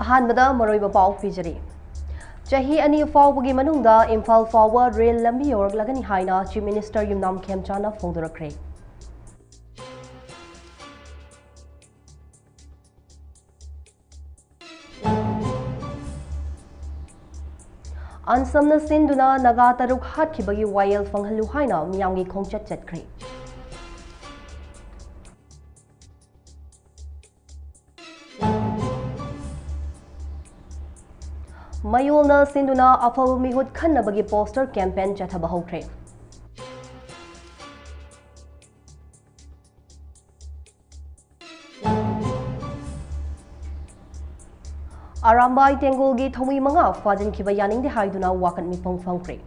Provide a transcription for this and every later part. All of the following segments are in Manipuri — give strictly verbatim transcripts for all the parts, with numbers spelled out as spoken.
ꯑꯍꯥꯟꯕꯗ ꯃꯔꯨꯑꯣꯏꯕ ꯄꯥꯎ ꯄꯤꯖꯔꯤ꯫ ꯆꯍꯤ ꯑꯅꯤ ꯐꯥꯎꯕꯒꯤ ꯃꯅꯨꯡꯗ ꯏꯝꯐꯥꯜ ꯐꯥꯎꯕ ꯔꯦꯜ ꯂꯝꯕꯤ ꯌꯧꯔꯛꯂꯒꯅꯤ ꯍꯥꯏꯅ Chief Minister ꯌꯨꯝꯅꯥꯝ ꯈꯦꯝꯆꯥꯅ ꯐꯣꯡꯗꯣꯔꯛꯈ꯭ꯔꯦ꯫ ꯑꯟꯁꯝꯅ ꯁꯤꯟꯗꯨꯅ ꯅꯥꯒꯥ ꯇꯔꯨꯛ ꯍꯥꯠꯈꯤꯕꯒꯤ ꯋꯥꯌꯦꯜ ꯐꯪꯍꯜꯂꯨ ꯍꯥꯏꯅ ꯃꯤꯌꯥꯝꯒꯤ ꯈꯣꯡꯆꯠ ꯆꯠꯈ꯭ꯔꯦ꯫ ꯃꯌꯣꯜꯅ ꯁꯤꯟꯗꯨꯅ ꯑꯐꯕ ꯃꯤꯍꯨꯠ ꯈꯟꯅꯕꯒꯤ poster campaign ꯆꯠꯊꯕ ꯍꯧꯈ꯭ꯔꯦ꯫ ꯑꯔꯥꯝꯕꯥꯏ ꯇꯦꯡꯒꯣꯜꯒꯤ ꯊꯧꯃꯤ ꯃꯉꯥ ꯐꯥꯖꯤꯟꯈꯤꯕ ꯌꯥꯅꯤꯡꯗꯦ ꯍꯥꯏꯗꯨꯅ ꯋꯥꯀꯠ ꯃꯤꯐꯝ ꯐꯝꯈ꯭ꯔꯦ꯫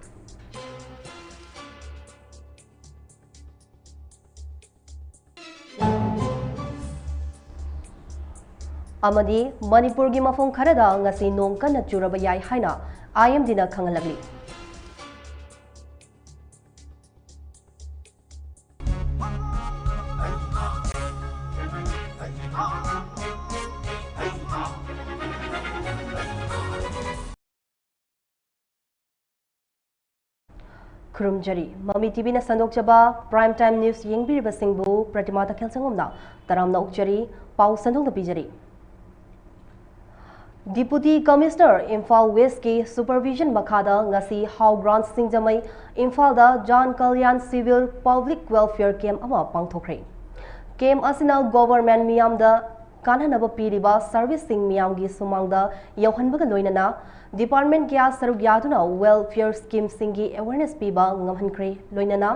ꯑꯃꯗꯤ ꯃꯅꯤꯄꯨꯔꯒꯤ ꯃꯐꯝ ꯈꯔꯗ ꯉꯁꯤ ꯅꯣꯡ ꯀꯟꯅ ꯆꯨꯔꯕ ꯌꯥꯏ ꯍꯥꯏꯅ IMDꯅ ꯈꯪꯍꯜꯂꯛꯂꯤ꯫ ꯈꯨꯔꯨꯝꯖꯔꯤ꯫ ꯃꯃꯤ TVꯅ ꯁꯟꯗꯣꯛꯆꯕ Prime Time News ꯌꯦꯡꯕꯤꯔꯤꯕꯁꯤꯡꯕꯨ ꯄ꯭ꯔꯇꯤꯃꯥ ꯇꯈꯦꯜ ꯁꯪꯒꯣꯝꯅ ꯇꯔꯥꯝꯅ ꯑꯣꯛꯆꯔꯤ꯫ ꯄꯥꯎ ꯁꯟꯗꯣꯛꯅ ꯄꯤꯖꯔꯤ꯫ Deputy Commissioner ꯏꯝꯐꯥꯜ Westꯀꯤ supervision ꯃꯈꯥꯗ ꯉꯁꯤ ꯍꯥꯎ ꯒ꯭ꯔꯥꯟ ꯁꯤꯡꯖꯃꯩ ꯏꯝꯐꯥꯜꯗ ꯖꯥꯟ Kalyan Civil Public Welfare Camp ꯑꯃ ꯄꯥꯡꯊꯣꯛꯈ꯭ꯔꯦ꯫ Camp ꯑꯁꯤꯅ government ꯃꯤꯌꯥꯝꯗ ꯀꯥꯟꯅꯅꯕ ꯄꯤꯔꯤꯕ serviceꯁꯤꯡ ꯃꯤꯌꯥꯝꯒꯤ ꯁꯨꯃꯥꯡꯗ ꯌꯧꯍꯟꯕꯒ ꯂꯣꯏꯅꯅ department ꯀꯌꯥ ꯁꯔꯨꯛ ꯌꯥꯗꯨꯅ welfare schemeꯁꯤꯡꯒꯤ awareness ꯄꯤꯕ ꯉꯝꯍꯟꯈ꯭ꯔꯦ꯫ ꯂꯣꯏꯅꯅ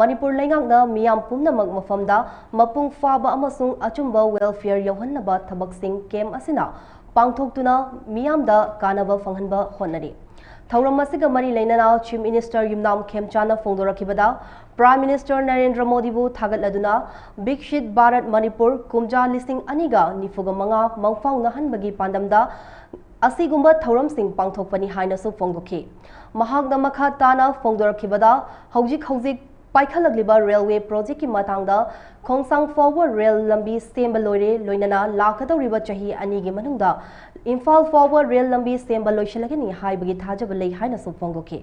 ꯃꯅꯤꯄꯨꯔ ꯂꯩꯉꯥꯛꯅ ꯃꯤꯌꯥꯝ ꯄꯨꯝꯅꯃꯛ ꯃꯐꯝꯗ ꯃꯄꯨꯡ ꯐꯥꯕ ꯑꯃꯁꯨꯡ ꯑꯆꯨꯝꯕ welfare ꯌꯧꯍꯟꯅꯕ ꯊꯕꯛꯁꯤꯡ camp ꯑꯁꯤꯅ ꯄꯥꯡꯊꯣꯛꯇꯨꯅ ꯃꯤꯌꯥꯝꯗ ꯀꯥꯟꯅꯕ ꯐꯪꯍꯟꯕ ꯍꯣꯠꯅꯔꯤ꯫ ꯊꯧꯔꯝ ꯑꯁꯤꯒ ꯃꯔꯤ ꯂꯩꯅꯅ Chief Minister ꯌꯨꯝꯅꯥꯝ ꯈꯦꯝꯆꯥꯅ ꯐꯣꯡꯗꯣꯔꯛꯈꯤꯕꯗ, Prime Minister ꯅꯔꯦꯟꯗ꯭ꯔ ꯃꯣꯗꯤꯕꯨ ꯊꯥꯒꯠꯂꯗꯨꯅ ꯕꯤꯛꯁꯤꯠ ꯚꯥꯔꯠ ꯃꯅꯤꯄꯨꯔ ꯀꯨꯝꯖꯥ ꯂꯤꯁꯤꯡ ꯑꯅꯤꯒ ꯅꯤꯐꯨꯒ ꯃꯉꯥ ꯃꯪꯐꯥꯎꯅꯍꯟꯕꯒꯤ ꯄꯥꯟꯗꯝꯗ ꯑꯁꯤꯒꯨꯝꯕ ꯊꯧꯔꯝꯁꯤꯡ ꯄꯥꯡꯊꯣꯛꯄꯅꯤ ꯍꯥꯏꯅꯁꯨ ꯐꯣꯡꯗꯣꯛꯈꯤ꯫ ꯃꯍꯥꯛꯅ ꯃꯈꯥ ꯇꯥꯅ ꯐꯣꯡꯗꯣꯔꯛꯈꯤꯕꯗ, ꯍꯧꯖꯤꯛ ꯍꯧꯖꯤꯛ ꯄꯥꯏꯈꯠꯂꯛꯂꯤꯕ ꯔꯦꯜꯋꯦ ꯄ꯭ꯔꯣꯖꯦꯛꯀꯤ ꯃꯇꯥꯡꯗ ꯈꯣꯡꯁꯥꯡ ꯐꯥꯎꯕ ꯔꯦꯜ ꯂꯝꯕꯤ ꯁꯦꯝꯕ ꯂꯣꯏꯔꯦ, ꯂꯣꯏꯅꯅ ꯂꯥꯛꯀꯗꯧꯔꯤꯕ ꯆꯍꯤ ꯑꯅꯤꯒꯤ ꯃꯅꯨꯡꯗ ꯏꯝꯐꯥꯜ ꯐꯥꯎꯕ ꯔꯦꯜ ꯂꯝꯕꯤ ꯁꯦꯝꯕ ꯂꯣꯏꯁꯤꯜꯂꯒꯅꯤ ꯍꯥꯏꯕꯒꯤ ꯊꯥꯖꯕ ꯂꯩ ꯍꯥꯏꯅꯁꯨ ꯐꯣꯡꯗꯣꯛꯈꯤ꯫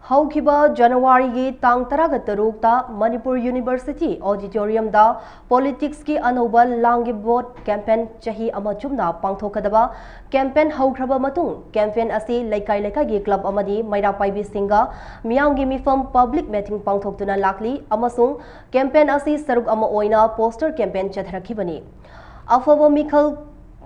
ꯍꯧꯈꯤꯕ ꯖꯅꯋꯥꯔꯤꯒꯤ ꯇꯥꯡ ꯇꯔꯥꯒ ꯇꯔꯨꯛꯇ ꯃꯅꯤꯄꯨꯔ ꯌꯨꯅꯤꯚꯔꯁꯤꯇꯤ ꯑꯣꯗꯤꯇꯣꯔꯤꯌꯝꯗ ꯄꯣꯂꯤꯇꯤꯛꯁꯀꯤ ꯑꯅꯧꯕ ꯂꯥꯡꯒꯤ ꯚꯣꯠ ꯀꯦꯝꯄꯦꯟ ꯆꯍꯤ ꯑꯃ ꯆꯨꯞꯅ ꯄꯥꯡꯊꯣꯛꯀꯗꯕ ꯀꯦꯝꯄꯦꯟ ꯍꯧꯈ꯭ꯔꯕ ꯃꯇꯨꯡ, ꯀꯦꯝꯄꯦꯟ ꯑꯁꯤ ꯂꯩꯀꯥꯏ ꯂꯩꯀꯥꯏꯒꯤ ꯀ꯭ꯂꯕ ꯑꯃꯗꯤ ꯃꯩꯔꯥ ꯄꯥꯏꯕꯤꯁꯤꯡꯒ ꯃꯤꯌꯥꯝꯒꯤ ꯃꯤꯐꯝ ꯄꯕ꯭ꯂꯤꯛ ꯃꯤꯇꯤꯡ ꯄꯥꯡꯊꯣꯛꯇꯨꯅ ꯂꯥꯛꯂꯤ ꯑꯃꯁꯨꯡ ꯀꯦꯝꯄꯦꯟ ꯑꯁꯤ ꯁꯔꯨꯛ ꯑꯃ ꯑꯣꯏꯅ ꯄꯣꯁꯇꯔ ꯀꯦꯝꯄꯦꯟ ꯆꯠꯊꯔꯛꯈꯤꯕꯅꯤ꯫ ꯑꯐꯕ ꯃꯤꯈꯜ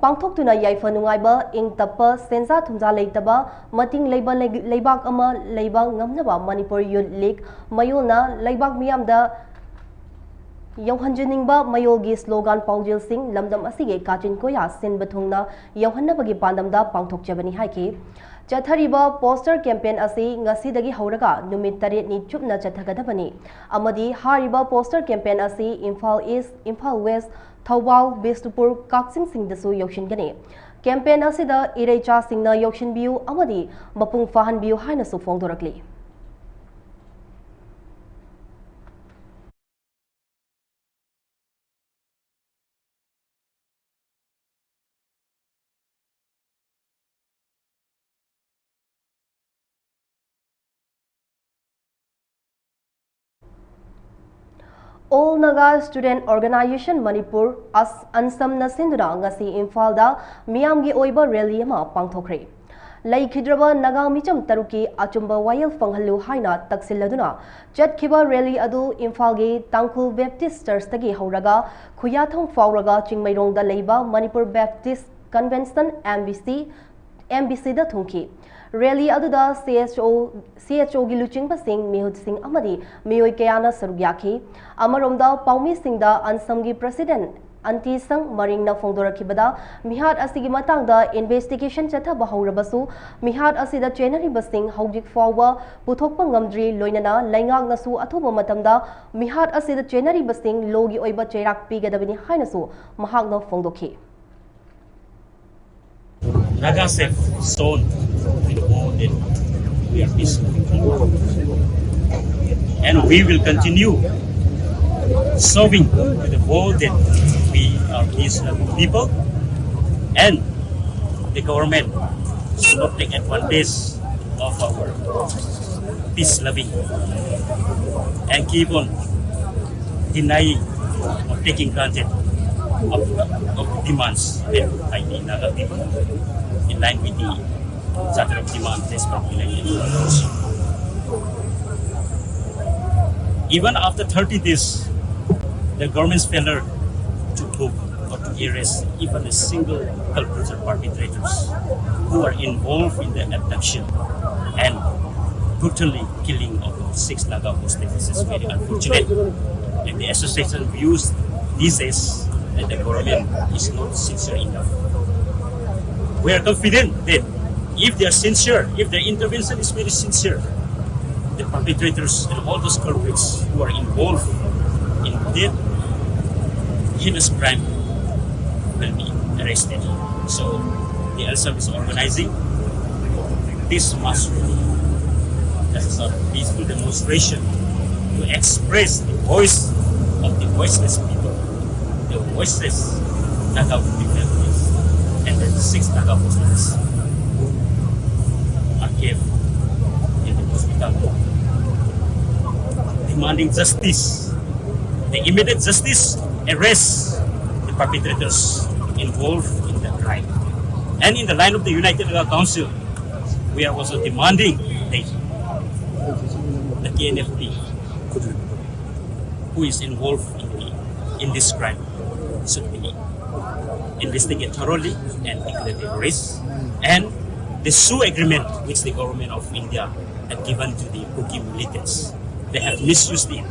ꯄꯥꯡꯊꯣꯛꯇꯨꯅ ꯌꯥꯏꯐ ꯅꯨꯡꯉꯥꯏꯕ, ꯏꯪ ꯇꯞꯄ, ꯁꯦꯟꯖꯥ ꯊꯨꯝꯖꯥ ꯂꯩꯇꯕ, ꯃꯇꯤꯡ ꯂꯩꯕ ꯂꯩ-, ꯂꯩꯕꯥꯛ ꯑꯃ ꯂꯩꯕ ꯉꯝꯅꯕ ꯃꯅꯤꯄꯨꯔ ꯌꯨꯠ ꯂꯤꯒ ꯃꯌꯣꯜꯅ ꯂꯩꯕꯥꯛ ꯃꯤꯌꯥꯝꯗ ꯌꯧꯍꯟꯖꯅꯤꯡꯕ ꯃꯌꯣꯜꯒꯤ ꯁ꯭ꯂꯣꯒꯥꯟ ꯄꯥꯎꯖꯦꯜꯁꯤꯡ ꯂꯝꯗꯝ ꯑꯁꯤꯒꯤ ꯀꯥꯆꯤꯟ ꯀꯣꯌꯥ ꯁꯤꯟꯕ ꯊꯨꯡꯅ ꯌꯧꯍꯟꯅꯕꯒꯤ ꯄꯥꯟꯗꯝꯗ ꯄꯥꯡꯊꯣꯛꯆꯕꯅꯤ ꯍꯥꯏꯈꯤ꯫ ꯆꯠꯊꯔꯤꯕ ꯄꯣꯁꯇꯔ ꯀꯦꯝꯄꯦꯟ ꯑꯁꯤ ꯉꯁꯤꯗꯒꯤ ꯍꯧꯔꯒ ꯅꯨꯃꯤꯠ ꯇꯔꯦꯠꯅꯤ ꯆꯨꯞꯅ ꯆꯠꯊꯒꯗꯕꯅꯤ ꯑꯃꯗꯤ ꯍꯥꯏꯔꯤꯕ ꯄꯣꯁꯇꯔ ꯀꯦꯝꯄꯦꯟ ꯑꯁꯤ ꯏꯝꯐꯥꯜ ꯏꯁ, ꯏꯝꯐꯥꯜ ꯋꯦꯁ, ꯊꯧꯕꯥꯜ, ꯕꯤꯁꯅꯨꯄꯨꯔ, ꯀꯛꯆꯤꯡꯁꯤꯡꯗꯁꯨ ꯌꯧꯁꯤꯟꯒꯅꯤ꯫ ꯀꯦꯝꯄꯦꯟ ꯑꯁꯤꯗ ꯏꯔꯩꯆꯥꯁꯤꯡꯅ ꯌꯧꯁꯤꯟꯕꯤꯌꯨ ꯑꯃꯗꯤ ꯃꯄꯨꯡ ꯐꯥꯍꯟꯕꯤꯌꯨ ꯍꯥꯏꯅꯁꯨ ꯐꯣꯡꯗꯣꯔꯛꯂꯤ꯫ All Naga Student Organization Manipur, ꯑꯟꯁꯝꯅ ꯁꯤꯟꯗꯨꯅ ꯉꯁꯤ ꯏꯝꯐꯥꯜꯗ ꯃꯤꯌꯥꯝꯒꯤ ꯑꯣꯏꯕ ꯔꯦꯂꯤ ꯑꯃ ꯄꯥꯡꯊꯣꯛꯈ꯭ꯔꯦ꯫ ꯂꯩꯈꯤꯗ꯭ꯔꯕ ꯅꯥꯒꯥ ꯃꯤꯆꯝ ꯇꯔꯨꯛꯀꯤ ꯑꯆꯨꯝꯕ ꯋꯥꯌꯦꯜ ꯐꯪꯍꯜꯂꯨ ꯍꯥꯏꯅ ꯇꯛꯁꯤꯜꯂꯗꯨꯅ ꯆꯠꯈꯤꯕ ꯔꯦꯂꯤ ꯑꯗꯨ ꯏꯝꯐꯥꯜꯒꯤ ꯇꯥꯡꯈꯨꯜ ꯕꯦꯞꯇꯤꯁ ꯆꯔꯆꯇꯒꯤ ꯍꯧꯔꯒ ꯈꯨꯌꯥꯊꯣꯡ ꯐꯥꯎꯔꯒ ꯆꯤꯡꯃꯩꯔꯣꯡꯗ ꯂꯩꯕ ꯃꯅꯤꯄꯨꯔ ꯕꯦꯞꯇꯤꯁ ꯀꯟꯚꯦꯟꯁꯟ, MBC, MBCꯗ ꯊꯨꯡꯈꯤ꯫ ꯔꯦꯂꯤ ꯑꯗꯨꯗ CSO, CHOꯒꯤ ꯂꯨꯆꯤꯡꯕꯁꯤꯡ, ꯃꯤꯍꯨꯠꯁꯤꯡ ꯑꯃꯗꯤ ꯃꯤꯑꯣꯏ ꯀꯌꯥꯅ ꯁꯔꯨꯛ ꯌꯥꯈꯤ꯫ ꯑꯃꯔꯣꯝꯗ ꯄꯥꯎꯃꯤꯁꯤꯡꯗ ꯑꯟꯁꯝꯒꯤ ꯄ꯭ꯔꯁꯤꯗꯦꯟ ꯑꯟꯇꯤꯁꯪ ꯃꯔꯤꯡꯅ ꯐꯣꯡꯗꯣꯔꯛꯈꯤꯕꯗ, ꯃꯤꯍꯥꯠ ꯑꯁꯤꯒꯤ ꯃꯇꯥꯡꯗ investigation ꯆꯠꯊꯕ ꯍꯧꯔꯕꯁꯨ, ꯃꯤꯍꯥꯠ ꯑꯁꯤꯗ ꯆꯦꯟꯅꯔꯤꯕꯁꯤꯡ ꯍꯧꯖꯤꯛ ꯐꯥꯎꯕ ꯄꯨꯊꯣꯛꯄ ꯉꯝꯗ꯭ꯔꯤ, ꯂꯣꯏꯅꯅ ꯂꯩꯉꯥꯛꯅꯁꯨ ꯑꯊꯨꯕ ꯃꯇꯝꯗ ꯃꯤꯍꯥꯠ ꯑꯁꯤꯗ ꯆꯦꯟꯅꯔꯤꯕꯁꯤꯡ ꯂꯣꯒꯤ ꯑꯣꯏꯕ ꯆꯩꯔꯥꯛ ꯄꯤꯒꯗꯕꯅꯤ ꯍꯥꯏꯅꯁꯨ ꯃꯍꯥꯛꯅ ꯐꯣꯡꯗꯣꯛꯈꯤ꯫ Nagas have shown to the world that we are peaceful people. And we will continue showing to the world that we are peace-loving people. And the government should not take advantage of our peace-loving and keep on denying or taking granted of, of demands made by the Naga people in line with the Charter of Demand as per the United Nations. Even after thirty days, the government's failure to book or to arrest even a single culprit or perpetrators who are involved in the abduction and brutally killing of six Naga hostages is very unfortunate. And the association views this as that the government is not sincere enough. We are confident that if they are sincere, if their intervention is very sincere, the perpetrators and all those culprits who are involved in that heinous crime will be arrested. So the L S M is organizing this mass rally as a sort of peaceful demonstration to express the voice of the voiceless people, the voiceless Naga women families, and the six Naga Muslims who are kept in the hospital, demanding justice, the immediate justice, arrest the perpetrators involved in the crime. And in the line of the United Naga Council, we are also demanding the, the T N F P who is involved in, the, in this crime should be investigated thoroughly and declared terrorists. And the SoO agreement which the government of India had given to the Kuki militants, they have misused it.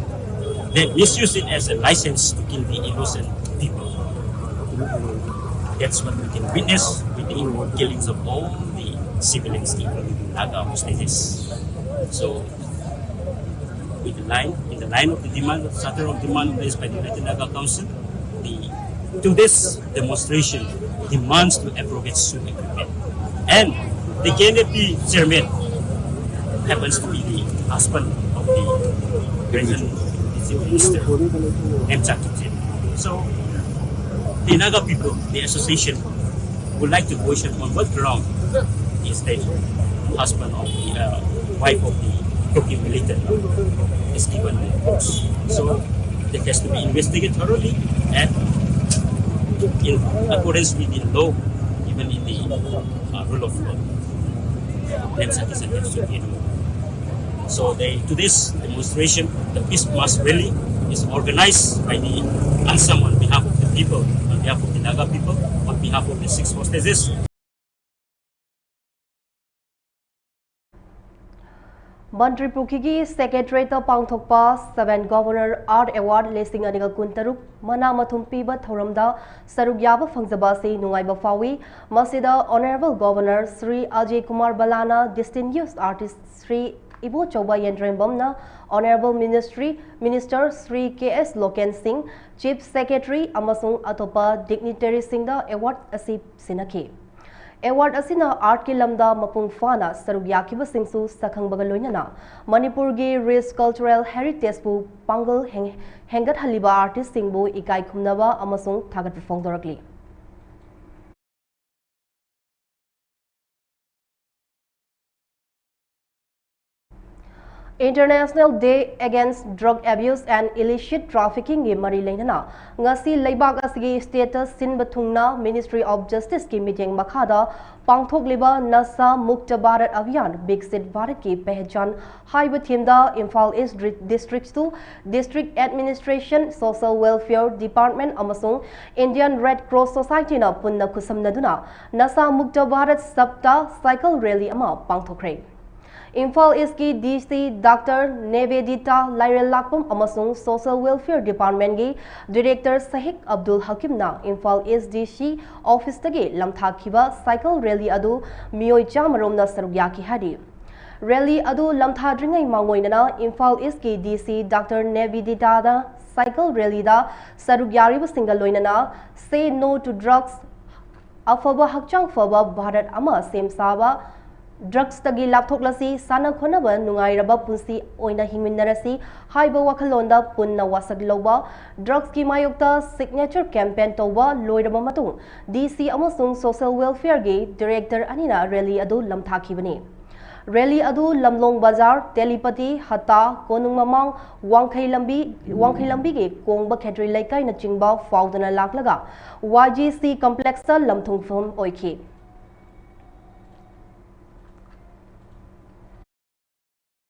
They misused it as a license to kill the innocent people. That's what we can witness with the killings of all the civilians, even Naga hostages. So, with the line, in the line of the demand, charter of demand raised by the United Naga Council, the today's demonstration demands to abrogate Sue agreement. And the K N F P chairman happens to be the husband of the present minister, Nemcha Kipgen. So the Naga people, the association, would like to question on what ground is the husband of the uh, wife of the Kuki militant is given the post. So it has to be investigated thoroughly and in accordance with the law, even in the uh, rule of law. Nemcha Kipgen has to be removed. So the, today's demonstration, the peace mass rally, is organized by the ANSAM on behalf of the people, on behalf of the Naga people, on behalf of the six hostages. ꯃꯟꯇ꯭ꯔꯤ ꯄꯨꯈ꯭ꯔꯤꯒꯤ ꯁꯦꯀ꯭ꯔꯦꯇꯔꯤꯌꯦꯠꯇ ꯄꯥꯡꯊꯣꯛꯄ Seven Governor Art Award ꯂꯤꯁꯤꯡ ꯑꯅꯤꯒ ꯀꯨꯟꯇꯔꯨꯛ ꯃꯅꯥ ꯃꯊꯨꯝ ꯄꯤꯕ ꯊꯧꯔꯝꯗ ꯁꯔꯨꯛ ꯌꯥꯕ ꯐꯪꯖꯕ ꯑꯁꯤ ꯅꯨꯡꯉꯥꯏꯕ ꯐꯥꯎꯏ꯫ ꯃꯁꯤꯗ Honourable Governor ꯁ꯭ꯔꯤ ꯑꯖꯌ ꯀꯨꯃꯥꯔ ꯕꯂꯥꯅ, Distinguished Artist ꯁ꯭ꯔꯤ ꯏꯕꯣꯆꯧꯕ ꯌꯦꯟꯗ꯭ꯔꯦꯝꯕꯝꯅ, Honourable Ministry Minister Shri K S Loken Singh, Chief Secretary ꯑꯃꯁꯨꯡ ꯑꯇꯣꯞꯄ dignitaryꯁꯤꯡꯗ award ꯑꯁꯤ ꯁꯤꯟꯅꯈꯤ꯫ Award ꯑꯁꯤꯅ artꯀꯤ ꯂꯝꯗ ꯃꯄꯨꯡ ꯐꯥꯅ ꯁꯔꯨꯛ ꯌꯥꯈꯤꯕꯁꯤꯡꯁꯨ ꯁꯛꯈꯪꯕꯒ ꯂꯣꯏꯅꯅ ꯃꯅꯤꯄꯨꯔꯒꯤ rich cultural heritageꯕꯨ ꯄꯥꯡꯒꯜ ꯍꯦꯡ-, ꯍꯦꯟꯒꯠꯍꯜꯂꯤꯕ artistꯁꯤꯡꯕꯨ ꯏꯀꯥꯏ ꯈꯨꯝꯅꯕ ꯑꯃꯁꯨꯡ ꯊꯥꯒꯠꯄ ꯐꯣꯡꯗꯣꯔꯛꯂꯤ꯫ International Day Against Drug Abuse and Illicit Traffickingꯒꯤ ꯃꯔꯤ ꯂꯩꯅꯅ ꯉꯁꯤ ꯂꯩꯕꯥꯛ ꯑꯁꯤꯒꯤ stateꯇ ꯁꯤꯟꯕ ꯊꯨꯡꯅ Ministry of Justiceꯀꯤ ꯃꯤꯠꯌꯦꯡ ꯃꯈꯥꯗ ꯄꯥꯡꯊꯣꯛꯂꯤꯕ ꯅꯁꯥ ꯃꯨꯛꯇ ꯚꯥꯔꯠ ꯑꯚꯤꯌꯥꯟ ꯕꯤꯛꯁꯤꯠ ꯚꯥꯔꯠꯀꯤ ꯄꯦꯍꯆꯥꯟ ꯍꯥꯏꯕ themeꯗ Imphal East districtꯇꯨ District Administration, Social Welfare Department ꯑꯃꯁꯨꯡ Indian Red Cross Societyꯅ ꯄꯨꯟꯅ ꯈꯨꯠꯁꯝꯅꯗꯨꯅ ꯅꯁꯥ ꯃꯨꯛꯇ ꯚꯥꯔꯠ ꯁꯞꯇꯥ cycle rally ꯑꯃ ꯄꯥꯡꯊꯣꯛꯈ꯭ꯔꯦ꯫ ꯏꯝꯐꯥꯜ ꯏꯁꯀꯤ ꯗꯤ ꯁꯤ ꯗꯥꯛꯇꯔ ꯅꯦꯕꯦꯗꯤꯇꯥ ꯂꯥꯏꯔꯦꯜꯂꯥꯛꯄꯝ ꯑꯃꯁꯨꯡ ꯁꯣꯁꯤꯌꯦꯜ ꯋꯦꯜꯐꯤꯌꯔ ꯗꯤꯄꯥꯔꯠꯃꯦꯟꯒꯤ ꯗꯤꯔꯦꯛꯇꯔ ꯁꯍꯤꯛ ꯑꯕꯗꯨꯜ ꯍꯀꯤꯝꯅ ꯏꯝꯐꯥꯜ ꯏꯁ ꯗꯤ ꯁꯤ ꯑꯣꯐꯤꯁꯇꯒꯤ ꯂꯝꯊꯥꯈꯤꯕ ꯁꯥꯏꯀꯜ ꯔꯦꯂꯤ ꯑꯗꯨ ꯃꯤꯑꯣꯏ ꯆꯥꯝꯃ ꯔꯣꯝꯅ ꯁꯔꯨꯛ ꯌꯥꯈꯤ ꯍꯥꯏꯔꯤ꯫ ꯔꯦꯂꯤ ꯑꯗꯨ ꯂꯝꯊꯥꯗ꯭ꯔꯤꯉꯩ ꯃꯥꯡꯑꯣꯏꯅꯅ ꯏꯝꯐꯥꯜ ꯏꯁꯀꯤ ꯗꯤ ꯁꯤ ꯗꯥꯛꯇꯔ ꯅꯦꯕꯤꯗꯤꯇꯥꯗ ꯁꯥꯏꯀꯜ ꯔꯦꯂꯤꯗ ꯁꯔꯨꯛ ꯌꯥꯔꯤꯕꯁꯤꯡꯒ ꯂꯣꯏꯅꯅ Say No to Drugs, ꯑꯐꯕ ꯍꯛꯆꯥꯡ ꯐꯕ ꯚꯥꯔꯠ ꯑꯃ ꯁꯦꯝ ꯁꯥꯕ, ꯗ꯭ꯔꯒꯁꯇꯒꯤ ꯂꯥꯞꯊꯣꯛꯂꯁꯤ, ꯁꯥꯟꯅ ꯈꯣꯠꯅꯕ ꯅꯨꯡꯉꯥꯏꯔꯕ ꯄꯨꯟꯁꯤ ꯑꯣꯏꯅ ꯍꯤꯡꯃꯤꯟꯅꯔꯁꯤ ꯍꯥꯏꯕ ꯋꯥꯈꯜꯂꯣꯟꯗ ꯄꯨꯟꯅ ꯋꯥꯁꯛ ꯂꯧꯕ, ꯗ꯭ꯔꯒꯁꯀꯤ ꯃꯥꯌꯣꯛꯇ ꯁꯤꯒꯅꯦꯆꯔ ꯀꯦꯝꯄꯦꯟ ꯇꯧꯕ ꯂꯣꯏꯔꯕ ꯃꯇꯨꯡ, ꯗꯤ ꯁꯤ ꯑꯃꯁꯨꯡ ꯁꯣꯁꯤꯌꯦꯜ ꯋꯦꯜꯐꯤꯌꯔꯒꯤ ꯗꯤꯔꯦꯛꯇꯔ ꯑꯅꯤꯅ ꯔꯦꯂꯤ ꯑꯗꯨ ꯂꯝꯊꯥꯈꯤꯕꯅꯤ꯫ ꯔꯦꯂꯤ ꯑꯗꯨ ꯂꯝꯂꯣꯡ ꯕꯖꯥꯔ, ꯇꯦꯂꯤꯄꯇꯤ, ꯍꯠꯇꯥ, ꯀꯣꯅꯨꯡ ꯃꯃꯥꯡ, ꯋꯥꯡꯈꯩ ꯂꯝꯕꯤ, ꯋꯥꯡꯈꯩ ꯂꯝꯕꯤꯒꯤ ꯀꯣꯡꯕ ꯈꯦꯇ꯭ꯔꯤ ꯂꯩꯀꯥꯏꯅꯆꯤꯡꯕ ꯐꯥꯎꯗꯨꯅ ꯂꯥꯛꯂꯒ ꯋꯥꯏ ꯖꯤ ꯁꯤ ꯀꯝꯄ꯭ꯂꯦꯛꯁꯇ ꯂꯝꯊꯨꯡꯐꯝ ꯑꯣꯏꯈꯤ꯫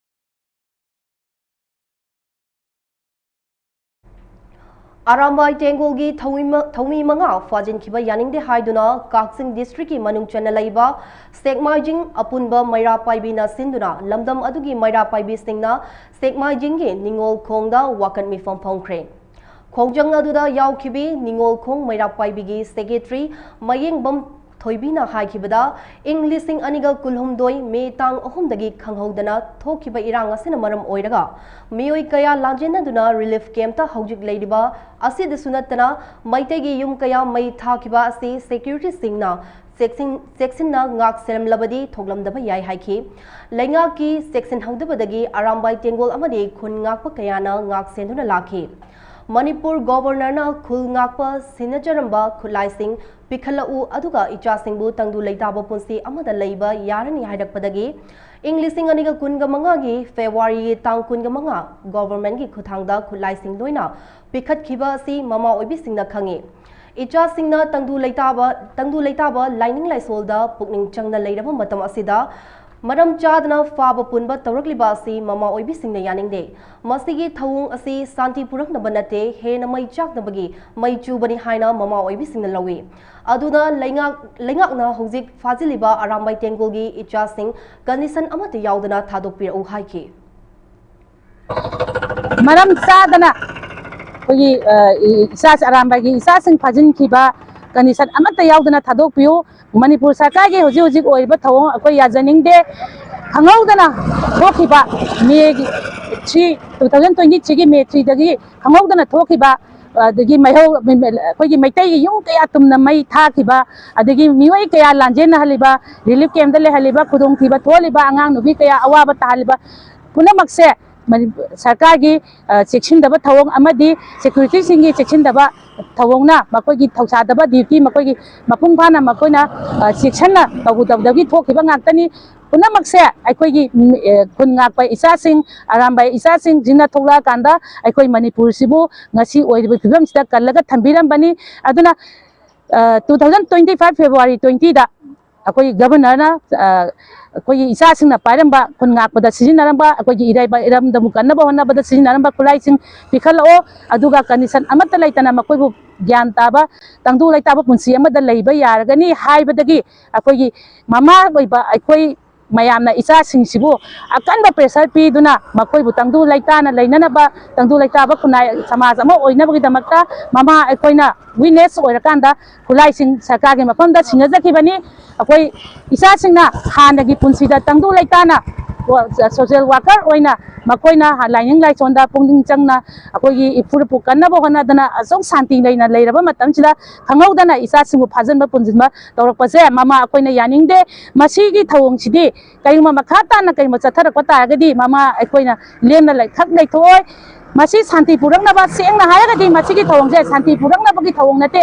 ꯑꯔꯥꯝꯕꯥꯏ ꯇꯦꯡꯒꯣꯜꯒꯤ ꯊꯧꯃꯤ ꯃ-, ꯊꯧꯃꯤ ꯃꯉꯥ ꯐꯥꯖꯤꯟꯈꯤꯕ ꯌꯥꯅꯤꯡꯗꯦ ꯍꯥꯏꯗꯨꯅ ꯀꯛꯆꯤꯡ ꯗꯤꯁꯇ꯭ꯔꯤꯛꯀꯤ ꯃꯅꯨꯡ ꯆꯟꯅ ꯂꯩꯕ ꯁꯦꯛꯃꯥꯏꯖꯤꯡ ꯑꯄꯨꯟꯕ ꯃꯩꯔꯥ ꯄꯥꯏꯕꯤꯅ ꯁꯤꯟꯗꯨꯅ ꯂꯝꯗꯝ ꯑꯗꯨꯒꯤ ꯃꯩꯔꯥ ꯄꯥꯏꯕꯤꯁꯤꯡꯅ ꯁꯦꯛꯃꯥꯏꯖꯤꯡꯒꯤ ꯅꯤꯉꯣꯜ ꯈꯣꯡꯗ ꯋꯥꯀꯠ ꯃꯤꯐꯝ ꯐꯝꯈ꯭ꯔꯦ꯫ ꯈꯣꯡꯖꯪ ꯑꯗꯨꯗ ꯌꯥꯎꯈꯤꯕꯤ ꯅꯤꯉꯣꯜ ꯈꯣꯡ ꯃꯩꯔꯥ ꯄꯥꯏꯕꯤꯒꯤ ꯁꯦꯀ꯭ꯔꯦꯇꯔꯤ ꯃꯌꯦꯡꯕꯝ ꯊꯣꯏꯕꯤꯅ ꯍꯥꯏꯈꯤꯕꯗ, ꯏꯪ ꯂꯤꯁꯤꯡ ꯑꯅꯤꯒ ꯀꯨꯟꯍꯨꯝꯗꯣꯏ ꯃꯦ ꯇꯥꯡ ꯑꯍꯨꯝꯗꯒꯤ ꯈꯪꯍꯧꯗꯅ ꯊꯣꯛꯈꯤꯕ ꯏꯔꯥꯡ ꯑꯁꯤꯅ ꯃꯔꯝ ꯑꯣꯏꯔꯒ ꯃꯤꯑꯣꯏ ꯀꯌꯥ ꯂꯥꯟꯖꯦꯟꯅꯗꯨꯅ ꯔꯤꯂꯤꯐ ꯀꯦꯝꯞꯇ ꯍꯧꯖꯤꯛ ꯂꯩꯔꯤꯕ ꯑꯁꯤꯗꯁꯨ ꯅꯠꯇꯅ ꯃꯩꯇꯩꯒꯤ ꯌꯨꯝ ꯀꯌꯥ ꯃꯩ ꯊꯥꯈꯤꯕ ꯑꯁꯤ ꯁꯦꯀ꯭ꯌꯨꯔꯤꯇꯤꯁꯤꯡꯅ ꯆꯦꯛꯁꯤꯟ-, ꯆꯦꯛꯁꯤꯟꯅ ꯉꯥꯛ ꯁꯦꯜꯂꯝꯂꯕꯗꯤ ꯊꯣꯛꯂꯝꯗꯕ ꯌꯥꯏ ꯍꯥꯏꯈꯤ꯫ ꯂꯩꯉꯥꯛꯀꯤ ꯆꯦꯛꯁꯤꯟꯍꯧꯗꯕꯗꯒꯤ ꯑꯔꯥꯝꯕꯥꯏ ꯇꯦꯡꯒꯣꯜ ꯑꯃꯗꯤ ꯈꯨꯟ ꯉꯥꯛꯄ ꯀꯌꯥꯅ ꯉꯥꯛ ꯁꯦꯟꯗꯨꯅ ꯂꯥꯛꯈꯤ꯫ ꯃꯅꯤꯄꯨꯔ ꯒꯣꯚꯔꯅꯔꯅ ꯈꯨꯜ ꯉꯥꯛꯄ ꯁꯤꯟꯅꯖꯔꯝꯕ ꯈꯨꯠꯂꯥꯏꯁꯤꯡ ꯄꯤꯈꯠꯂꯛꯎ, ꯑꯗꯨꯒ ꯏꯆꯥꯁꯤꯡꯕꯨ ꯇꯪꯗꯨ ꯂꯩꯇꯥꯕ ꯄꯨꯟꯁꯤ ꯑꯃꯗ ꯂꯩꯕ ꯌꯥꯔꯅꯤ ꯍꯥꯏꯔꯛꯄꯗꯒꯤ ꯏꯪ ꯂꯤꯁꯤꯡ ꯑꯅꯤꯒ ꯀꯨꯟꯒ ꯃꯉꯥꯒꯤ ꯐꯦꯕ꯭ꯔꯨꯋꯥꯔꯤꯒꯤ ꯇꯥꯡ ꯀꯨꯟꯒ ꯃꯉꯥ ꯒꯣꯚꯔꯃꯦꯟꯠꯀꯤ ꯈꯨꯠꯊꯥꯡꯗ ꯈꯨꯠꯂꯥꯏꯁꯤꯡ ꯂꯣꯏꯅ ꯄꯤꯈꯠꯈꯤꯕ ꯑꯁꯤ ꯃꯃꯥ ꯑꯣꯏꯕꯤꯁꯤꯡꯅ ꯈꯪꯉꯤ꯫ ꯏꯆꯥꯁꯤꯡꯅ ꯇꯪꯗꯨ ꯂꯩꯇꯥꯕ, ꯇꯪꯗꯨ ꯂꯩꯇꯥꯕ ꯂꯥꯏꯅꯤꯡ ꯂꯥꯏꯁꯣꯜꯗ ꯄꯨꯛꯅꯤꯡ ꯆꯪꯅ ꯂꯩꯔꯕ ꯃꯇꯝ ꯑꯁꯤꯗ ꯃꯔꯝ ꯆꯥꯗꯅ ꯐꯥꯕ ꯄꯨꯟꯕ ꯇꯧꯔꯛꯂꯤꯕ ꯑꯁꯤ ꯃꯃꯥ ꯑꯣꯏꯕꯤꯁꯤꯡꯅ ꯌꯥꯅꯤꯡꯗꯦ꯫ ꯃꯁꯤꯒꯤ ꯊꯧꯑꯣꯡ ꯑꯁꯤ ꯁꯥꯟꯇꯤ ꯄꯨꯔꯛꯅꯕ ꯅꯠꯇꯦ, ꯍꯦꯟꯅ ꯃꯩ ꯆꯥꯛꯅꯕꯒꯤ ꯃꯩ ꯆꯨꯕꯅꯤ ꯍꯥꯏꯅ ꯃꯃꯥ ꯑꯣꯏꯕꯤꯁꯤꯡꯅ ꯂꯧꯏ꯫ ꯑꯗꯨꯅ ꯂꯩꯉꯥꯛ-, ꯂꯩꯉꯥꯛꯅ ꯍꯧꯖꯤꯛ ꯐꯥꯖꯤꯜꯂꯤꯕ ꯑꯔꯥꯝꯕꯥꯏ ꯇꯦꯡꯒꯣꯜꯒꯤ ꯏꯆꯥꯁꯤꯡ condition ꯑꯃꯠꯇ ꯌꯥꯎꯗꯅ ꯊꯥꯗꯣꯛꯄꯤꯔꯛꯎ ꯍꯥꯏꯈꯤ꯫ ꯃꯔꯝ ꯆꯥꯗꯅ ꯑꯩꯈꯣꯏꯒꯤ, ꯑ, ꯏ-, ꯏꯆꯥ ꯑꯔꯥꯝꯕꯥꯏꯒꯤ ꯏꯆꯥꯁꯤꯡ ꯐꯥꯖꯤꯟꯈꯤꯕ condition ꯑꯃꯠꯇ ꯌꯥꯎꯗꯅ ꯊꯥꯗꯣꯛꯄꯤꯌꯨ꯫ ꯃꯅꯤꯄꯨꯔ ꯁꯔꯀꯥꯔꯒꯤ ꯍꯧꯖꯤꯛ ꯍꯧꯖꯤꯛ ꯑꯣꯏꯔꯤꯕ ꯊꯧꯑꯣꯡ ꯑꯩꯈꯣꯏ ꯌꯥꯖꯅꯤꯡꯗꯦ꯫ ꯈꯪꯍꯧꯗꯅ ꯊꯣꯛꯈꯤꯕ May ꯒꯤ three, two thousand twenty three ꯒꯤ May three ꯗꯒꯤ ꯈꯪꯍꯧꯗꯅ ꯊꯣꯛꯈꯤꯕ, ꯑꯗꯒꯤ ꯃꯩꯍꯧ-, ꯑꯩꯈꯣꯏꯒꯤ ꯃꯩꯇꯩꯒꯤ ꯌꯨꯝ ꯀꯌꯥ ꯇꯨꯝꯅ ꯃꯩ ꯊꯥꯈꯤꯕ, ꯑꯗꯒꯤ ꯃꯤꯑꯣꯏ ꯀꯌꯥ ꯂꯥꯟꯖꯦꯟꯅꯍꯜꯂꯤꯕ, relief camp ꯗ ꯂꯩꯍꯜꯂꯤꯕ, ꯈꯨꯗꯣꯡꯊꯤꯕ ꯊꯣꯛꯍꯜꯂꯤꯕ, ꯑꯉꯥꯡ ꯅꯨꯄꯤ ꯀꯌꯥ ꯑꯋꯥꯕ ꯇꯥꯍꯜꯂꯤꯕ ꯄꯨꯝꯅꯃꯛꯁꯦ ꯃꯅꯤ-, ꯁꯔꯀꯥꯔꯒꯤ, ꯑ, ꯆꯦꯛꯁꯤꯟꯗꯕ ꯊꯧꯑꯣꯡ ꯑꯃꯗꯤ security ꯁꯤꯡꯒꯤ ꯆꯦꯛꯁꯤꯟꯗꯕ ꯊꯧꯑꯣꯡꯅ ꯃꯈꯣꯏꯒꯤ ꯊꯧꯁꯥꯗꯕ duty ꯃꯈꯣꯏꯒꯤ ꯃꯄꯨꯡ ꯐꯥꯅ ꯃꯈꯣꯏꯅ, ꯑ, ꯆꯦꯛꯁꯤꯟꯅ ꯇꯧꯔꯨꯗꯕꯗꯒꯤ ꯊꯣꯛꯈꯤꯕ ꯉꯥꯛꯇꯅꯤ꯫ ꯄꯨꯝꯅꯃꯛꯁꯦ ꯑꯩꯈꯣꯏꯒꯤ, ꯎꯝ, ꯑꯦ, ꯈꯨꯟ ꯉꯥꯛꯄ ꯏꯆꯥꯁꯤꯡ, ꯑꯔꯥꯝꯕꯥꯏ ꯏꯆꯥꯁꯤꯡꯁꯤꯅ ꯊꯣꯛꯂꯛꯑꯀꯥꯟꯗ ꯑꯩꯈꯣꯏ ꯃꯅꯤꯄꯨꯔꯁꯤꯕꯨ ꯉꯁꯤ ꯑꯣꯏꯔꯤꯕ ꯐꯤꯕꯝꯁꯤꯗ ꯀꯜꯂꯒ ꯊꯝꯕꯤꯔꯝꯕꯅꯤ꯫ ꯑꯗꯨꯅ, ꯑ, two thousand twenty five February twenty ꯗ ꯑꯩꯈꯣꯏ Governor ꯅ, ꯑ, ꯑꯩꯈꯣꯏꯒꯤ ꯏꯆꯥꯁꯤꯡꯅ ꯄꯥꯏꯔꯝꯕ, ꯈꯨꯟ ꯉꯥꯛꯄꯗ ꯁꯤꯖꯤꯟꯅꯔꯝꯕ, ꯑꯩꯈꯣꯏꯒꯤ ꯏꯔꯩꯕ-, ꯏꯔꯝꯗꯝꯕꯨ ꯀꯟꯅꯕ ꯍꯣꯠꯅꯕꯗ ꯁꯤꯖꯤꯟꯅꯔꯝꯕ ꯈꯨꯠꯂꯥꯏꯁꯤꯡ ꯄꯤꯈꯠꯂꯛꯑꯣ, ꯑꯗꯨꯒ condition ꯑꯃꯠꯇ ꯂꯩꯇꯅ ꯃꯈꯣꯏꯕꯨ ꯒ꯭ꯌꯥꯟ ꯇꯥꯕ, ꯇꯪꯗꯨ ꯂꯩꯇꯥꯕ ꯄꯨꯟꯁꯤ ꯑꯃꯗ ꯂꯩꯕ ꯌꯥꯔꯒꯅꯤ ꯍꯥꯏꯕꯗꯒꯤ ꯑꯩꯈꯣꯏꯒꯤ ꯃꯃꯥ ꯑꯣꯏꯕ ꯑꯩꯈꯣꯏ ꯃꯌꯥꯝꯅ ꯏꯆꯥꯁꯤꯡꯁꯤꯕꯨ ꯑꯀꯟꯕ pressure ꯄꯤꯗꯨꯅ ꯃꯈꯣꯏꯕꯨ ꯇꯪꯗꯨ ꯂꯩꯇꯥꯅ ꯂꯩꯅꯅꯕ, ꯇꯪꯗꯨ ꯂꯩꯇꯥꯕ ꯈꯨꯟꯅꯥꯏ ꯁꯃꯥꯖ ꯑꯃ ꯑꯣꯏꯅꯕꯒꯤꯗꯃꯛꯇ ꯃꯃꯥ ꯑꯩꯈꯣꯏꯅ witness ꯑꯣꯏꯔꯀꯥꯟꯗ ꯈꯨꯠꯂꯥꯏꯁꯤꯡ ꯁꯔꯀꯥꯔꯒꯤ ꯃꯐꯝꯗ ꯁꯤꯟꯅꯖꯈꯤꯕꯅꯤ꯫ ꯑꯩꯈꯣꯏ ꯏꯆꯥꯁꯤꯡꯅ ꯍꯥꯟꯅꯒꯤ ꯄꯨꯟꯁꯤꯗ ꯇꯪꯗꯨ ꯂꯩꯇꯥꯅ social worker ꯑꯣꯏꯅ ꯃꯈꯣꯏꯅ ꯂꯥꯏꯅꯤꯡ ꯂꯥꯏꯁꯣꯟꯗ ꯄꯨꯛꯅꯤꯡ ꯆꯪꯅ ꯑꯩꯈꯣꯏꯒꯤ ꯏꯐꯨꯔꯨꯞꯄꯨ ꯀꯟꯅꯕ ꯍꯣꯠꯅꯗꯅ ꯑꯁꯨꯛ ꯁꯥꯟꯇꯤ ꯂꯩꯅ ꯂꯩꯔꯕ ꯃꯇꯝꯁꯤꯗ ꯈꯪꯍꯧꯗꯅ ꯏꯆꯥꯁꯤꯡꯕꯨ ꯐꯥꯖꯤꯟꯕ ꯄꯨꯟꯁꯤꯟꯕ ꯇꯧꯔꯛꯄꯁꯦ ꯃꯃꯥ ꯑꯩꯈꯣꯏꯅ ꯌꯥꯅꯤꯡꯗꯦ꯫ ꯃꯁꯤꯒꯤ ꯊꯧꯑꯣꯡꯁꯤꯗꯤ ꯀꯔꯤꯒꯨꯝꯕ ꯃꯈꯥ ꯇꯥꯅ ꯀꯔꯤꯒꯨꯝꯕ ꯆꯠꯊꯔꯛꯄ ꯇꯥꯔꯒꯗꯤ ꯃꯃꯥ ꯑꯩꯈꯣꯏꯅ ꯂꯦꯝꯅ ꯂꯩꯈꯛ ꯂꯩꯊꯣꯛꯑꯣꯏ꯫ ꯃꯁꯤ ꯁꯥꯟꯇꯤ ꯄꯨꯔꯛꯅꯕ, ꯁꯦꯡꯅ ꯍꯥꯏꯔꯒꯗꯤ ꯃꯁꯤꯒꯤ ꯊꯧꯑꯣꯡꯁꯦ ꯁꯥꯟꯇꯤ ꯄꯨꯔꯛꯅꯕꯒꯤ ꯊꯧꯑꯣꯡ ꯅꯠꯇꯦ,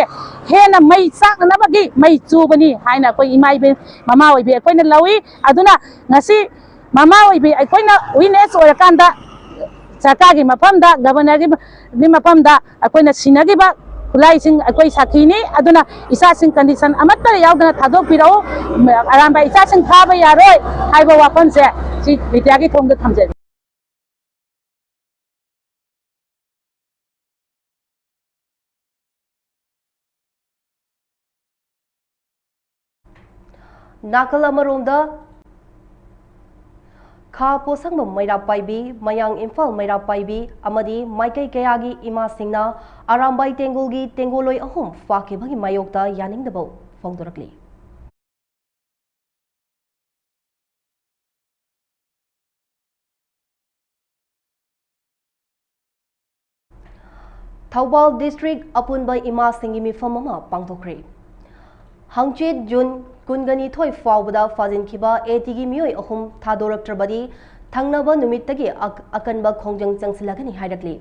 ꯍꯦꯟꯅ ꯃꯩ ꯆꯥꯛꯅꯅꯕꯒꯤ ꯃꯩ ꯆꯨꯕꯅꯤ ꯍꯥꯏꯅ ꯑꯩꯈꯣꯏ ꯏꯃꯥ ꯏꯕꯦꯟ, ꯃꯃꯥ ꯑꯣꯏꯕꯤ ꯑꯩꯈꯣꯏꯅ ꯂꯧꯏ꯫ ꯑꯗꯨꯅ ꯉꯁꯤ ꯃꯃꯥ ꯑꯣꯏꯕꯤ ꯑꯩꯈꯣꯏꯅ witness ꯑꯣꯏꯔꯀꯥꯟꯗ ꯁꯔꯀꯥꯔꯒꯤ ꯃꯐꯝꯗ, Governor ꯒꯤ ꯃꯐꯝꯗ ꯑꯩꯈꯣꯏꯅ ꯁꯤꯟꯅꯈꯤꯕ ꯈꯨꯠꯂꯥꯏꯁꯤꯡ ꯑꯩꯈꯣꯏ ꯁꯥꯈꯤꯅꯤ꯫ ꯑꯗꯨꯅ ꯏꯆꯥꯁꯤꯡ condition ꯑꯃꯠꯇ ꯌꯥꯎꯗꯅ ꯊꯥꯗꯣꯛꯄꯤꯔꯛꯎ꯫ ꯑꯔꯥꯟꯕ ꯏꯆꯥꯁꯤꯡ ꯊꯥꯕ ꯌꯥꯔꯣꯏ ꯍꯥꯏꯕ ꯋꯥꯐꯝꯁꯦ ꯁꯤ media ꯒꯤ ꯊꯣꯡꯗ ꯊꯝꯖꯔꯤ꯫ ꯅꯥꯀꯜ ꯑꯃꯔꯣꯝꯗ, ꯈꯥ ꯄꯣꯠꯁꯪꯕꯝ ꯃꯩꯔꯥ ꯄꯥꯏꯕꯤ, ꯃꯌꯥꯡ ꯏꯝꯐꯥꯜ ꯃꯩꯔꯥ ꯄꯥꯏꯕꯤ ꯑꯃꯗꯤ ꯃꯥꯏꯀꯩ ꯀꯌꯥꯒꯤ ꯏꯃꯥꯁꯤꯡꯅ ꯑꯔꯥꯝꯕꯥꯏ ꯇꯦꯡꯒꯣꯜꯒꯤ ꯇꯦꯡꯒꯣꯜꯂꯣꯏ ꯑꯍꯨꯝ ꯐꯥꯈꯤꯕꯒꯤ ꯃꯥꯌꯣꯛꯇ ꯌꯥꯅꯤꯡꯗꯕ ꯐꯣꯡꯗꯣꯔꯛꯂꯤ꯫ ꯊꯧꯕꯥꯜ district ꯑꯄꯨꯟꯕ ꯏꯃꯥꯁꯤꯡꯒꯤ ꯃꯤꯐꯝ ꯑꯃ ꯄꯥꯡꯊꯣꯛꯈ꯭ꯔꯦ꯫ ꯍꯪꯆꯤꯠ June ꯀꯨꯟꯒꯅꯤꯊꯣꯏ ꯐꯥꯎꯕꯗ ꯐꯥꯖꯤꯟꯈꯤꯕ AT ꯒꯤ ꯃꯤꯑꯣꯏ ꯑꯍꯨꯝ ꯊꯥꯗꯣꯔꯛꯇ꯭ꯔꯕꯗꯤ ꯊꯪꯅꯕ ꯅꯨꯃꯤꯠꯇꯒꯤ ꯑꯛ-, ꯑꯀꯟꯕ ꯈꯣꯡꯖꯪ ꯆꯪꯁꯤꯜꯂꯒꯅꯤ ꯍꯥꯏꯔꯛꯂꯤ꯫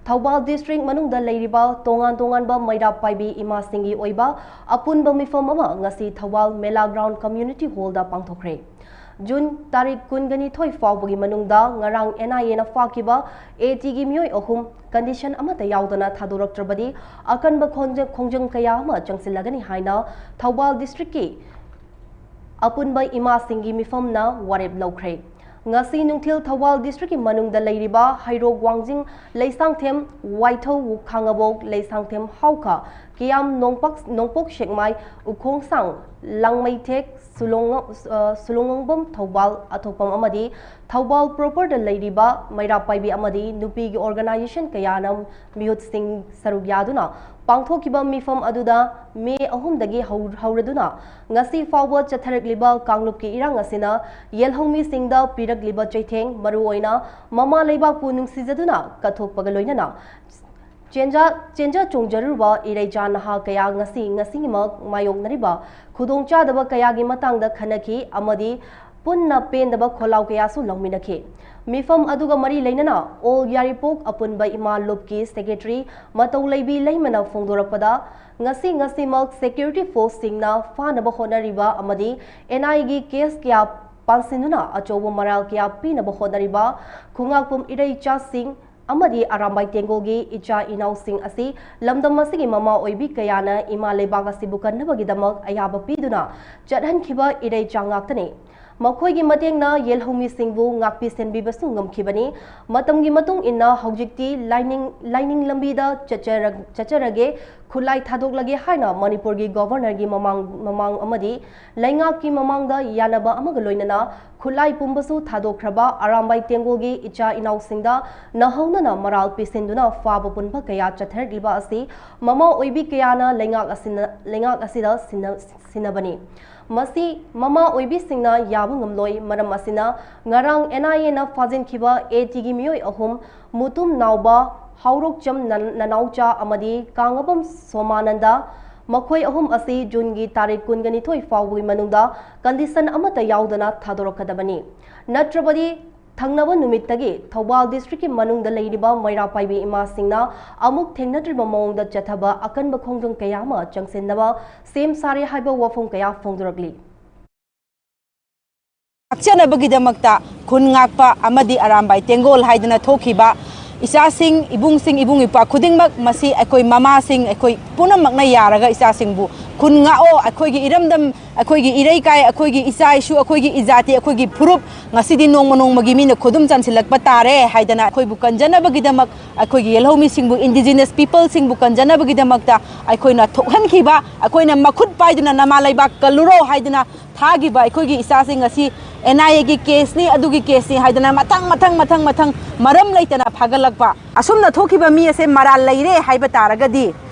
ꯊꯧꯕꯥꯜ district ꯃꯅꯨꯡꯗ ꯂꯩꯔꯤꯕ ꯇꯣꯉꯥꯟ ꯇꯣꯉꯥꯟꯕ ꯃꯩꯔꯥ ꯄꯥꯏꯕꯤ ꯏꯃꯥꯁꯤꯡꯒꯤ ꯑꯣꯏꯕ ꯑꯄꯨꯟꯕ ꯃꯤꯐꯝ ꯑꯃ ꯉꯁꯤ ꯊꯧꯕꯥꯜ ꯃꯦꯂꯥ ground community hall ꯗ ꯄꯥꯡꯊꯣꯛꯈ꯭ꯔꯦ꯫ June ꯇꯥꯔꯤꯛ ꯀꯨꯟꯒꯅꯤꯊꯣꯏ ꯐꯥꯎꯕꯒꯤ ꯃꯅꯨꯡꯗ ꯉꯔꯥꯡ NIA ꯅ ꯐꯥꯈꯤꯕ AT ꯒꯤ ꯃꯤꯑꯣꯏ ꯑꯍꯨꯝ condition ꯑꯃꯠꯇ ꯌꯥꯎꯗꯅ ꯊꯥꯗꯣꯔꯛꯇ꯭ꯔꯕꯗꯤ ꯑꯀꯟꯕ ꯈꯣꯡꯖ-, ꯈꯣꯡꯖꯪ ꯀꯌꯥ ꯑꯃ ꯆꯪꯁꯤꯜꯂꯒꯅꯤ ꯍꯥꯏꯅ ꯊꯧꯕꯥꯜ district ꯀꯤ ꯑꯄꯨꯟꯕ ꯏꯃꯥꯁꯤꯡꯒꯤ ꯃꯤꯐꯝꯅ ꯋꯥꯔꯦꯞ ꯂꯧꯈ꯭ꯔꯦ꯫ ꯉꯁꯤ ꯅꯨꯡꯊꯤꯜ ꯊꯧꯕꯥꯜ district ꯀꯤ ꯃꯅꯨꯡꯗ ꯂꯩꯔꯤꯕ ꯍꯩꯔꯣꯛ ꯋꯥꯡꯖꯤꯡ, ꯂꯩꯁꯥꯡꯊꯦꯝ, ꯋꯥꯏꯊꯧ, ꯈꯥꯉꯕꯣꯛ, ꯂꯩꯁꯥꯡꯊꯦꯝ, ꯍꯥꯎꯈꯥ, ꯀꯤꯌꯥꯝ, ꯅꯣꯡꯄꯣꯛ, ꯅꯣꯡꯄꯣꯛ ꯁꯦꯛꯃꯥꯏ, ꯎꯈꯣꯡꯁꯥꯡ, ꯂꯥꯡꯃꯩꯊꯦꯛ, ꯁꯨꯂꯣꯡ-, ꯑ, ꯁꯨꯂꯣꯡꯉꯝꯕꯝ ꯊꯧꯕꯥꯜ, ꯑꯊꯣꯛꯄꯝ ꯑꯃꯗꯤ ꯊꯧꯕꯥꯜ proper ꯗ ꯂꯩꯔꯤꯕ ꯃꯩꯔꯥ ꯄꯥꯏꯕꯤ ꯑꯃꯗꯤ ꯅꯨꯄꯤꯒꯤ organization ꯀꯌꯥꯅ ꯃꯤꯍꯨꯠꯁꯤꯡ ꯁꯔꯨꯛ ꯌꯥꯗꯨꯅ ꯄꯥꯡꯊꯣꯛꯈꯤꯕ ꯃꯤꯐꯝ ꯑꯗꯨꯗ May ꯑꯍꯨꯝꯗꯒꯤ ꯍꯧ-, ꯍꯧꯔꯗꯨꯅ ꯉꯁꯤ ꯐꯥꯎꯕ ꯆꯠꯊꯔꯛꯂꯤꯕ ꯀꯥꯡꯂꯨꯞꯀꯤ ꯏꯔꯥꯡ ꯑꯁꯤꯅ ꯌꯦꯜꯍꯧꯃꯤꯁꯤꯡꯗ ꯄꯤꯔꯛꯂꯤꯕ ꯆꯩꯊꯦꯡ, ꯃꯔꯨꯑꯣꯏꯅ ꯃꯃꯥ ꯂꯩꯕꯥꯛꯄꯨ ꯅꯨꯡꯁꯤꯖꯗꯨꯅ ꯀꯠꯊꯣꯛꯄꯒ ꯂꯣꯏꯅꯅ ꯆꯦꯟꯖꯥ-, ꯆꯦꯟꯖꯥ ꯆꯣꯡꯖꯔꯨꯔꯕ ꯏꯔꯩꯆꯥ ꯅꯍꯥ ꯀꯌꯥ ꯉꯁꯤ, ꯉꯁꯤꯃꯛ ꯃꯥꯌꯣꯛꯅꯔꯤꯕ ꯈꯨꯗꯣꯡꯆꯥꯗꯕ ꯀꯌꯥꯒꯤ ꯃꯇꯥꯡꯗ ꯈꯟꯅꯈꯤ ꯑꯃꯗꯤ ꯄꯨꯟꯅ ꯄꯦꯟꯗꯕ ꯈꯣꯜꯂꯥꯎ ꯀꯌꯥꯁꯨ ꯂꯧꯃꯤꯟꯅꯈꯤ꯫ ꯃꯤꯐꯝ ꯑꯗꯨꯒ ꯃꯔꯤ ꯂꯩꯅꯅ All ꯌꯥꯏꯔꯤꯄꯣꯛ ꯑꯄꯨꯟꯕ ꯏꯃꯥ ꯂꯨꯞꯀꯤ secretary ꯃꯇꯧ ꯂꯩꯕꯤ ꯂꯩꯃꯅ ꯐꯣꯡꯗꯣꯔꯛꯄꯗ, ꯉꯁꯤ, ꯉꯁꯤꯃꯛ security force ꯁꯤꯡꯅ ꯐꯥꯅꯕ ꯍꯣꯠꯅꯔꯤꯕ ꯑꯃꯗꯤ NIA ꯒꯤ case ꯀꯌꯥ ꯄꯥꯟꯁꯤꯟꯗꯨꯅ ꯑꯆꯧꯕ ꯃꯔꯥꯜ ꯀꯌꯥ ꯄꯤꯅꯕ ꯍꯣꯠꯅꯔꯤꯕ ꯈꯨꯉꯥꯛꯄꯝ ꯏꯔꯩꯆꯥꯁꯤꯡ ꯑꯃꯗꯤ ꯑꯔꯥꯝꯕꯥꯏ ꯇꯦꯡꯒꯣꯜꯒꯤ ꯏꯆꯥ ꯏꯅꯥꯎꯁꯤꯡ ꯑꯁꯤ ꯂꯝꯗꯝ ꯑꯁꯤꯒꯤ ꯃꯃꯥ ꯑꯣꯏꯕꯤ ꯀꯌꯥꯅ ꯏꯃꯥ ꯂꯩꯕꯥꯛ ꯑꯁꯤꯕꯨ ꯀꯟꯅꯕꯒꯤꯗꯃꯛ ꯑꯌꯥꯕ ꯄꯤꯗꯨꯅ ꯆꯠꯍꯟꯈꯤꯕ ꯏꯔꯩꯆꯥ ꯉꯥꯛꯇꯅꯤ꯫ ꯃꯈꯣꯏꯒꯤ ꯃꯇꯦꯡꯅ ꯌꯦꯜꯍꯧꯃꯤꯁꯤꯡꯕꯨ ꯉꯥꯛꯄꯤ ꯁꯦꯟꯕꯤꯕꯁꯨ ꯉꯝꯈꯤꯕꯅꯤ꯫ ꯃꯇꯝꯒꯤ ꯃꯇꯨꯡ ꯏꯟꯅ ꯍꯧꯖꯤꯛꯇꯤ ꯂꯥꯏꯅꯤꯡ, ꯂꯥꯏꯅꯤꯡ ꯂꯝꯕꯤꯗ ꯆꯠꯆꯔ-, ꯆꯠꯆꯔꯒꯦ, ꯈꯨꯠꯂꯥꯏ ꯊꯥꯗꯣꯛꯂꯒꯦ ꯍꯥꯏꯅ ꯃꯅꯤꯄꯨꯔꯒꯤ ꯒꯣꯚꯔꯅꯔꯒꯤ ꯃꯃꯥꯡ, ꯃꯃꯥꯡ ꯑꯃꯗꯤ ꯂꯩꯉꯥꯛꯀꯤ ꯃꯃꯥꯡꯗ ꯌꯥꯅꯕ ꯑꯃꯒ ꯂꯣꯏꯅꯅ ꯈꯨꯠꯂꯥꯏ ꯄꯨꯝꯕꯁꯨ ꯊꯥꯗꯣꯛꯈ꯭ꯔꯕ ꯑꯔꯥꯝꯕꯥꯏ ꯇꯦꯡꯒꯣꯜꯒꯤ ꯏꯆꯥ ꯏꯅꯥꯎꯁꯤꯡꯗ ꯅꯧꯍꯧꯅꯅ ꯃꯔꯥꯜ ꯄꯤꯁꯤꯟꯗꯨꯅ ꯐꯥꯕ ꯄꯨꯟꯕ ꯀꯌꯥ ꯆꯠꯊꯔꯛꯂꯤꯕ ꯑꯁꯤ ꯃꯃꯥ ꯑꯣꯏꯕꯤ ꯀꯌꯥꯅ ꯂꯩꯉꯥꯛ ꯑꯁꯤꯅ, ꯂꯩꯉꯥꯛ ꯑꯁꯤꯗ ꯁꯤꯟꯅ-, ꯁꯤꯟꯅꯕꯅꯤ꯫ ꯃꯁꯤ ꯃꯃꯥ ꯑꯣꯏꯕꯤꯁꯤꯡꯅ ꯌꯥꯕ ꯉꯝꯂꯣꯏ꯫ ꯃꯔꯝ ꯑꯁꯤꯅ ꯉꯔꯥꯡ N I A ꯅ ꯐꯥꯖꯤꯟꯈꯤꯕ A T ꯒꯤ ꯃꯤꯑꯣꯏ ꯑꯍꯨꯝ, ꯃꯨꯇꯨꯝ ꯅꯥꯎꯕ, ꯍꯥꯎꯔꯣꯛꯆꯝ ꯅ-, ꯅꯅꯥꯎꯆꯥ ꯑꯃꯗꯤ ꯀꯥꯡꯉꯕꯝ ꯁꯣꯃꯥꯅꯟꯗ, ꯃꯈꯣꯏ ꯑꯍꯨꯝ ꯑꯁꯤ ꯖꯨꯟꯒꯤ ꯇꯥꯔꯤꯛ ꯀꯨꯟꯒ ꯅꯤꯊꯣꯏ ꯐꯥꯎꯕꯒꯤ ꯃꯅꯨꯡꯗ condition ꯑꯃꯠꯇ ꯌꯥꯎꯗꯅ ꯊꯥꯗꯣꯔꯛꯀꯗꯕꯅꯤ꯫ ꯅꯠꯇ꯭ꯔꯕꯗꯤ ꯊꯪꯅꯕ ꯅꯨꯃꯤꯠꯇꯒꯤ ꯊꯧꯕꯥꯜ district ꯀꯤ ꯃꯅꯨꯡꯗ ꯂꯩꯔꯤꯕ ꯃꯩꯔꯥ ꯄꯥꯏꯕꯤ ꯏꯃꯥꯁꯤꯡꯅ ꯑꯃꯨꯛ ꯊꯦꯡꯅꯗ꯭ꯔꯤꯕ ꯃꯑꯣꯡꯗ ꯆꯠꯊꯕ ꯑꯀꯟꯕ ꯈꯣꯡꯖꯪ ꯀꯌꯥ ꯑꯃ ꯆꯪꯁꯤꯟꯅꯕ ꯁꯦꯝ ꯁꯥꯔꯦ ꯍꯥꯏꯕ ꯋꯥꯐꯝ ꯀꯌꯥ ꯐꯣꯡꯗꯣꯔꯛꯂꯤ꯫ ꯉꯥꯛꯆꯅꯕꯒꯤꯗꯃꯛꯇ ꯈꯨꯟ ꯉꯥꯛꯄ ꯑꯃꯗꯤ ꯑꯔꯥꯝꯕꯥꯏ ꯇꯦꯡꯒꯣꯜ ꯍꯥꯏꯗꯅ ꯊꯣꯛꯈꯤꯕ ꯏꯆꯥꯁꯤꯡ, ꯏꯕꯨꯡꯁꯤꯡ, ꯏꯕꯨꯡ ꯏꯄ꯭ꯋꯥ ꯈꯨꯗꯤꯡꯃꯛ, ꯃꯁꯤ ꯑꯩꯈꯣꯏ ꯃꯃꯥꯁꯤꯡ, ꯑꯩꯈꯣꯏ ꯄꯨꯝꯅꯃꯛꯅ ꯌꯥꯔꯒ ꯏꯆꯥꯁꯤꯡꯕꯨ ꯈꯨꯟ ꯉꯥꯛꯑꯣ, ꯑꯩꯈꯣꯏꯒꯤ ꯏꯔꯝꯗꯝ, ꯑꯩꯈꯣꯏꯒꯤ ꯏꯔꯩꯀꯥꯏ, ꯑꯩꯈꯣꯏꯒꯤ ꯏꯆꯥ ꯏꯁꯨ, ꯑꯩꯈꯣꯏꯒꯤ ꯏꯖꯥꯇꯤ, ꯑꯩꯈꯣꯏꯒꯤ ꯐꯨꯔꯨꯞ ꯉꯁꯤꯗꯤ ꯅꯣꯡꯃ ꯅꯣꯡꯃꯒꯤ ꯃꯤꯅ ꯈꯨꯗꯨꯝ ꯆꯟꯁꯤꯜꯂꯛꯄ ꯇꯥꯔꯦ ꯍꯥꯏꯗꯅ ꯑꯩꯈꯣꯏꯕꯨ ꯀꯟꯖꯅꯕꯒꯤꯗꯃꯛ, ꯑꯩꯈꯣꯏꯒꯤ ꯌꯦꯜꯍꯧꯃꯤꯁꯤꯡꯕꯨ, indigenous people ꯁꯤꯡꯕꯨ ꯀꯟꯖꯅꯕꯒꯤꯗꯃꯛꯇ ꯑꯩꯈꯣꯏꯅ ꯊꯣꯛꯍꯟꯈꯤꯕ, ꯑꯩꯈꯣꯏꯅ ꯃꯈꯨꯠ ꯄꯥꯏꯗꯨꯅ ꯅꯃꯥ ꯂꯩꯕꯥꯛ ꯀꯜꯂꯨꯔꯣ ꯍꯥꯏꯗꯨꯅ ꯊꯥꯈꯤꯕ ꯑꯩꯈꯣꯏꯒꯤ ꯏꯆꯥꯁꯤꯡ ꯑꯁꯤ N I A ꯒꯤ case ꯅꯤ, ꯑꯗꯨꯒꯤ case ꯅꯤ ꯍꯥꯏꯗꯅ ꯃꯊꯪ, ꯃꯊꯪ, ꯃꯊꯪ, ꯃꯊꯪ ꯃꯔꯝ ꯂꯩꯇꯅ ꯐꯥꯒꯠꯂꯛꯄ꯫ ꯑꯁꯨꯝꯅ ꯊꯣꯛꯈꯤꯕ ꯃꯤ ꯑꯁꯦ ꯃꯔꯥꯜ ꯂꯩꯔꯦ ꯍꯥꯏꯕ ꯇꯥꯔꯒꯗꯤ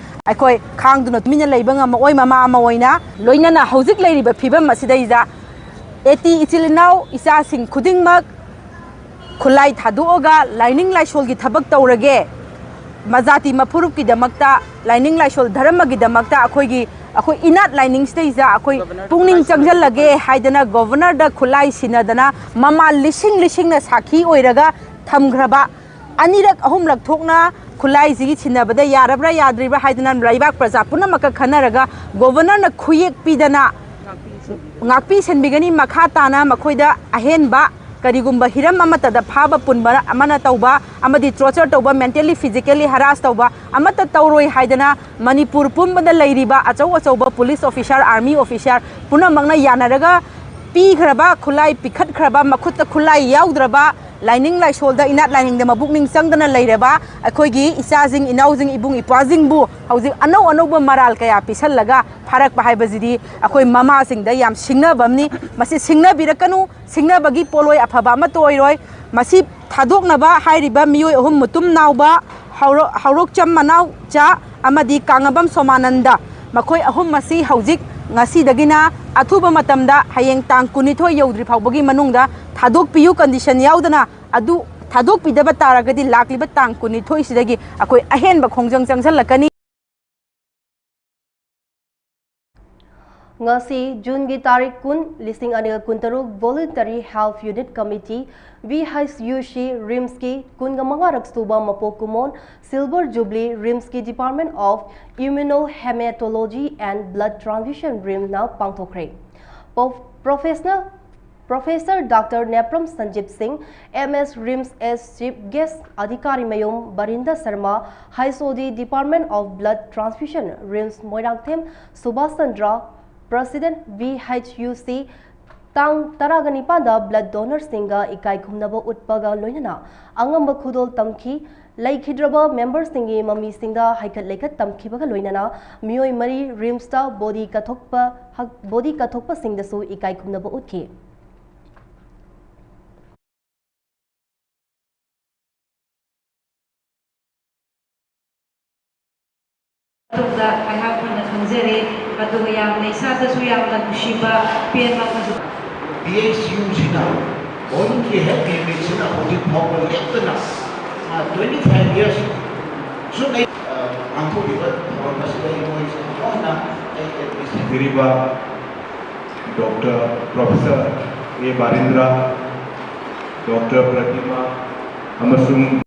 ꯑꯩꯈꯣꯏ ꯈꯥꯡꯗꯨꯅ ꯇꯨꯃꯤꯟꯅ ꯂꯩꯕ ꯉꯝꯃꯛꯑꯣꯏ꯫ ꯃꯃꯥ ꯑꯃ ꯑꯣꯏꯅ, ꯂꯣꯏꯅꯅ ꯍꯧꯖꯤꯛ ꯂꯩꯔꯤꯕ ꯐꯤꯕꯝ ꯑꯁꯤꯗꯩꯗ A T ꯏꯆꯤꯜ ꯏꯅꯥꯎ ꯏꯆꯥꯁꯤꯡ ꯈꯨꯗꯤꯡꯃꯛ ꯈꯨꯠꯂꯥꯏ ꯊꯥꯗꯣꯛꯑꯒ ꯂꯥꯏꯅꯤꯡ ꯂꯥꯏꯁꯣꯜꯒꯤ ꯊꯕꯛ ꯇꯧꯔꯒꯦ, ꯃꯖꯥꯇꯤ ꯃꯐꯨꯔꯨꯞꯀꯤꯗꯃꯛꯇ, ꯂꯥꯏꯅꯤꯡ ꯂꯥꯏꯁꯣꯜ ꯙꯔꯃꯒꯤꯗꯃꯛꯇ ꯑꯩꯈꯣꯏꯒꯤ, ꯑꯩꯈꯣꯏ ꯏꯅꯥꯠ ꯂꯥꯏꯅꯤꯡꯁꯤꯗꯩꯁꯤꯗ ꯑꯩꯈꯣꯏ ꯄꯨꯛꯅꯤꯡ ꯆꯪꯁꯤꯜꯂꯒꯦ ꯍꯥꯏꯗꯅ ꯒꯣꯚꯔꯅꯔꯗ ꯈꯨꯠꯂꯥꯏ ꯁꯤꯟꯅꯗꯅ ꯃꯃꯥ ꯂꯤꯁꯤꯡ ꯂꯤꯁꯤꯡꯅ ꯁꯥꯈꯤ ꯑꯣꯏꯔꯒ ꯊꯝꯈ꯭ꯔꯕ, ꯑꯅꯤꯔꯛ ꯑꯍꯨꯝꯂꯛ ꯊꯣꯛꯅ ꯈꯨꯠꯂꯥꯏꯁꯤꯒꯤ ꯁꯤꯟꯅꯕꯗ ꯌꯥꯔꯕ꯭ꯔꯥ ꯌꯥꯗ꯭ꯔꯤꯕ꯭ꯔꯥ ꯍꯥꯏꯗꯅ ꯂꯩꯕꯥꯛ ꯄ꯭ꯔꯖꯥ ꯄꯨꯝꯅꯃꯛꯀ ꯈꯟꯅꯔꯒ ꯒꯣꯚꯔꯅꯔꯅ ꯈꯨꯌꯦꯛ ꯄꯤꯗꯅ ꯉꯥꯛꯄꯤ ꯁꯦꯟꯕꯤꯒꯅꯤ꯫ ꯃꯈꯥ ꯇꯥꯅ ꯃꯈꯣꯏꯗ ꯑꯍꯦꯟꯕ ꯀꯔꯤꯒꯨꯝꯕ ꯍꯤꯔꯝ ꯑꯃꯠꯇꯗ ꯐꯥꯕ ꯄꯨꯟꯕ ꯑꯃꯅ ꯇꯧꯕ ꯑꯃꯗꯤ torture ꯇꯧꯕ, mentally physically harass ꯇꯧꯕ ꯑꯃꯠꯇ ꯇꯧꯔꯣꯏ ꯍꯥꯏꯗꯅ ꯃꯅꯤꯄꯨꯔ ꯄꯨꯝꯕꯗ ꯂꯩꯔꯤꯕ ꯑꯆꯧ ꯑꯆꯧꯕ police officer, army officer ꯄꯨꯝꯅꯃꯛꯅ ꯌꯥꯅꯔꯒ ꯄꯤꯈ꯭ꯔꯕ ꯈꯨꯠꯂꯥꯏ, ꯄꯤꯈꯠꯈ꯭ꯔꯕ, ꯃꯈꯨꯠꯇ ꯈꯨꯠꯂꯥꯏ ꯌꯥꯎꯗ꯭ꯔꯕ, ꯂꯥꯏꯅꯤꯡ ꯂꯥꯏꯁꯣꯜꯗ ꯏꯅꯥꯠ ꯂꯥꯏꯅꯤꯡꯗ ꯃꯄꯨꯛꯅꯤꯡ ꯆꯪꯗꯅ ꯂꯩꯔꯕ ꯑꯩꯈꯣꯏꯒꯤ ꯏꯆꯥꯁꯤꯡ, ꯏꯅꯥꯎꯁꯤꯡ, ꯏꯕꯨꯡ ꯏꯄ꯭ꯋꯥꯁꯤꯡꯕꯨ ꯍꯧꯖꯤꯛ ꯑꯅꯧ ꯑꯅꯧꯕ ꯃꯔꯥꯜ ꯀꯌꯥ ꯄꯤꯁꯜꯂꯒ ꯐꯥꯔꯛꯄ ꯍꯥꯏꯕꯁꯤꯗꯤ ꯑꯩꯈꯣꯏ ꯃꯃꯥꯁꯤꯡꯗ ꯌꯥꯝ ꯁꯤꯡꯅꯕ ꯑꯃꯅꯤ꯫ ꯃꯁꯤ ꯁꯤꯡꯅꯕꯤꯔꯛꯀꯅꯨ꯫ ꯁꯤꯡꯅꯕꯒꯤ ꯄꯣꯠꯂꯣꯏ ꯑꯐꯕ ꯑꯃꯠꯇ ꯑꯣꯏꯔꯣꯏ꯫ ꯃꯁꯤ ꯊꯥꯗꯣꯛꯅꯕ ꯍꯥꯏꯔꯤꯕ ꯃꯤꯑꯣꯏ ꯑꯍꯨꯝ, ꯃꯇꯨꯝ ꯅꯥꯎꯕ, ꯍꯧꯔꯣ-, ꯍꯧꯔꯣꯛꯆꯝ ꯃꯅꯥꯎ ꯆꯥ ꯑꯃꯗꯤ ꯀꯥꯡꯉꯕꯝ ꯁꯣꯃꯥꯅꯟꯗ, ꯃꯈꯣꯏ ꯑꯍꯨꯝ ꯑꯁꯤ ꯍꯧꯖꯤꯛ ꯉꯁꯤꯗꯒꯤꯅ ꯑꯊꯨꯕ ꯃꯇꯝꯗ ꯍꯌꯦꯡ ꯇꯥꯡ ꯀꯨꯟꯅꯤꯊꯣꯏ ꯌꯧꯗ꯭ꯔꯤ ꯐꯥꯎꯕꯒꯤ ꯃꯅꯨꯡꯗ ꯊꯥꯗꯣꯛꯄꯤꯌꯨ꯫ Condition ꯌꯥꯎꯗꯅ ꯑꯗꯨ ꯊꯥꯗꯣꯛꯄꯤꯗꯕ ꯇꯥꯔꯒꯗꯤ ꯂꯥꯛꯂꯤꯕ ꯇꯥꯡ ꯀꯨꯟꯅꯤꯊꯣꯏꯁꯤꯗꯒꯤ ꯑꯩꯈꯣꯏ ꯑꯍꯦꯟꯕ ꯈꯣꯡꯖꯪ ꯆꯪꯁꯤꯜꯂꯛꯀꯅꯤ꯫ ꯉꯁꯤ ꯖꯨꯟꯒꯤ ꯇꯥꯔꯤꯛ ꯀꯨꯟ, ꯂꯤꯁꯤꯡ ꯑꯅꯤꯒ ꯀꯨꯟꯇꯔꯨꯛ, Voluntary Health Unit Committee, V H U C, RIMSꯀꯤ ꯀꯨꯟꯒ ꯃꯉꯥꯔꯛ ꯁꯨꯕ ꯃꯄꯣꯛ ꯀꯨꯝꯑꯣꯟ Silver Jubilee, RIMSꯀꯤ Department of Immunohematology and Blood Transfusion, RIMSꯅ ꯄꯥꯡꯊꯣꯛꯈ꯭ꯔꯦ꯫ ꯄ꯭ꯔꯣ-, Professor Professor Doctor Nepram Sanjib Singh, M S, RIMS as Chief Guest, ꯑꯙꯤꯀꯥꯔꯤ ꯃꯌꯨꯝ ꯕꯔꯤꯟꯗ Sharma, H O D, Department of Blood Transfusion, RIMS, Moirangthem Subhas Chandra, President, V H U C, ꯇꯥꯡ ꯇꯔꯥꯒ ꯅꯤꯄꯥꯟꯗ blood donorꯁꯤꯡꯒ ꯏꯀꯥꯏ ꯈꯨꯝꯅꯕ ꯎꯠꯄꯒ ꯂꯣꯏꯅꯅ ꯑꯉꯝꯕ ꯈꯨꯗꯣꯜ ꯇꯝꯈꯤ꯫ ꯂꯩꯈꯤꯗ꯭ꯔꯕ memberꯁꯤꯡꯒꯤ ꯃꯃꯤꯁꯤꯡꯗ ꯍꯩꯈꯠ ꯂꯩꯈꯠ ꯇꯝꯈꯤꯕꯒ ꯂꯣꯏꯅꯅ ꯃꯤꯑꯣꯏ ꯃꯔꯤ RIMSꯇ body ꯀꯠꯊꯣꯛꯄ, body ꯀꯠꯊꯣꯛꯄꯁꯤꯡꯗꯁꯨ ꯏꯀꯥꯏ ꯈꯨꯝꯅꯕ ꯎꯠꯈꯤ꯫ ꯃꯇꯨꯡꯗ ꯑꯩꯍꯥꯛ ꯐꯅ ꯈꯪꯖꯔꯦ, ꯑꯗꯨꯒ ꯌꯥꯝꯅ ꯏꯁꯥꯗꯁꯨ ꯌꯥꯝꯅ ꯅꯨꯡꯁꯤꯕ, ꯄꯦꯟꯕ ꯑꯃꯁꯨ꯫ ꯕꯤ ꯑꯩꯆ ꯌꯨꯁꯤꯅ voluntary health unitꯁꯤꯅ ꯍꯧꯖꯤꯛ ꯐꯥꯎꯕ ꯂꯦꯞꯇꯅ, ꯑ, twenty five years ꯁꯨꯝ ꯑꯩ, ꯑ, ꯄꯥꯡꯊꯣꯛꯂꯤꯕ ꯊꯧꯔꯝ ꯑꯁꯤꯗ ꯑꯩ ꯃꯣꯏꯁꯦ ꯂꯣꯏꯅ ꯑꯩ ꯑꯦꯗꯃꯤꯁꯟ ꯄꯤꯔꯤꯕ Doctor Professor A ꯕꯥꯔꯤꯟꯗ꯭ꯔ, Doctor ꯄ꯭ꯔꯇꯤꯃꯥ ꯑꯃꯁꯨꯡ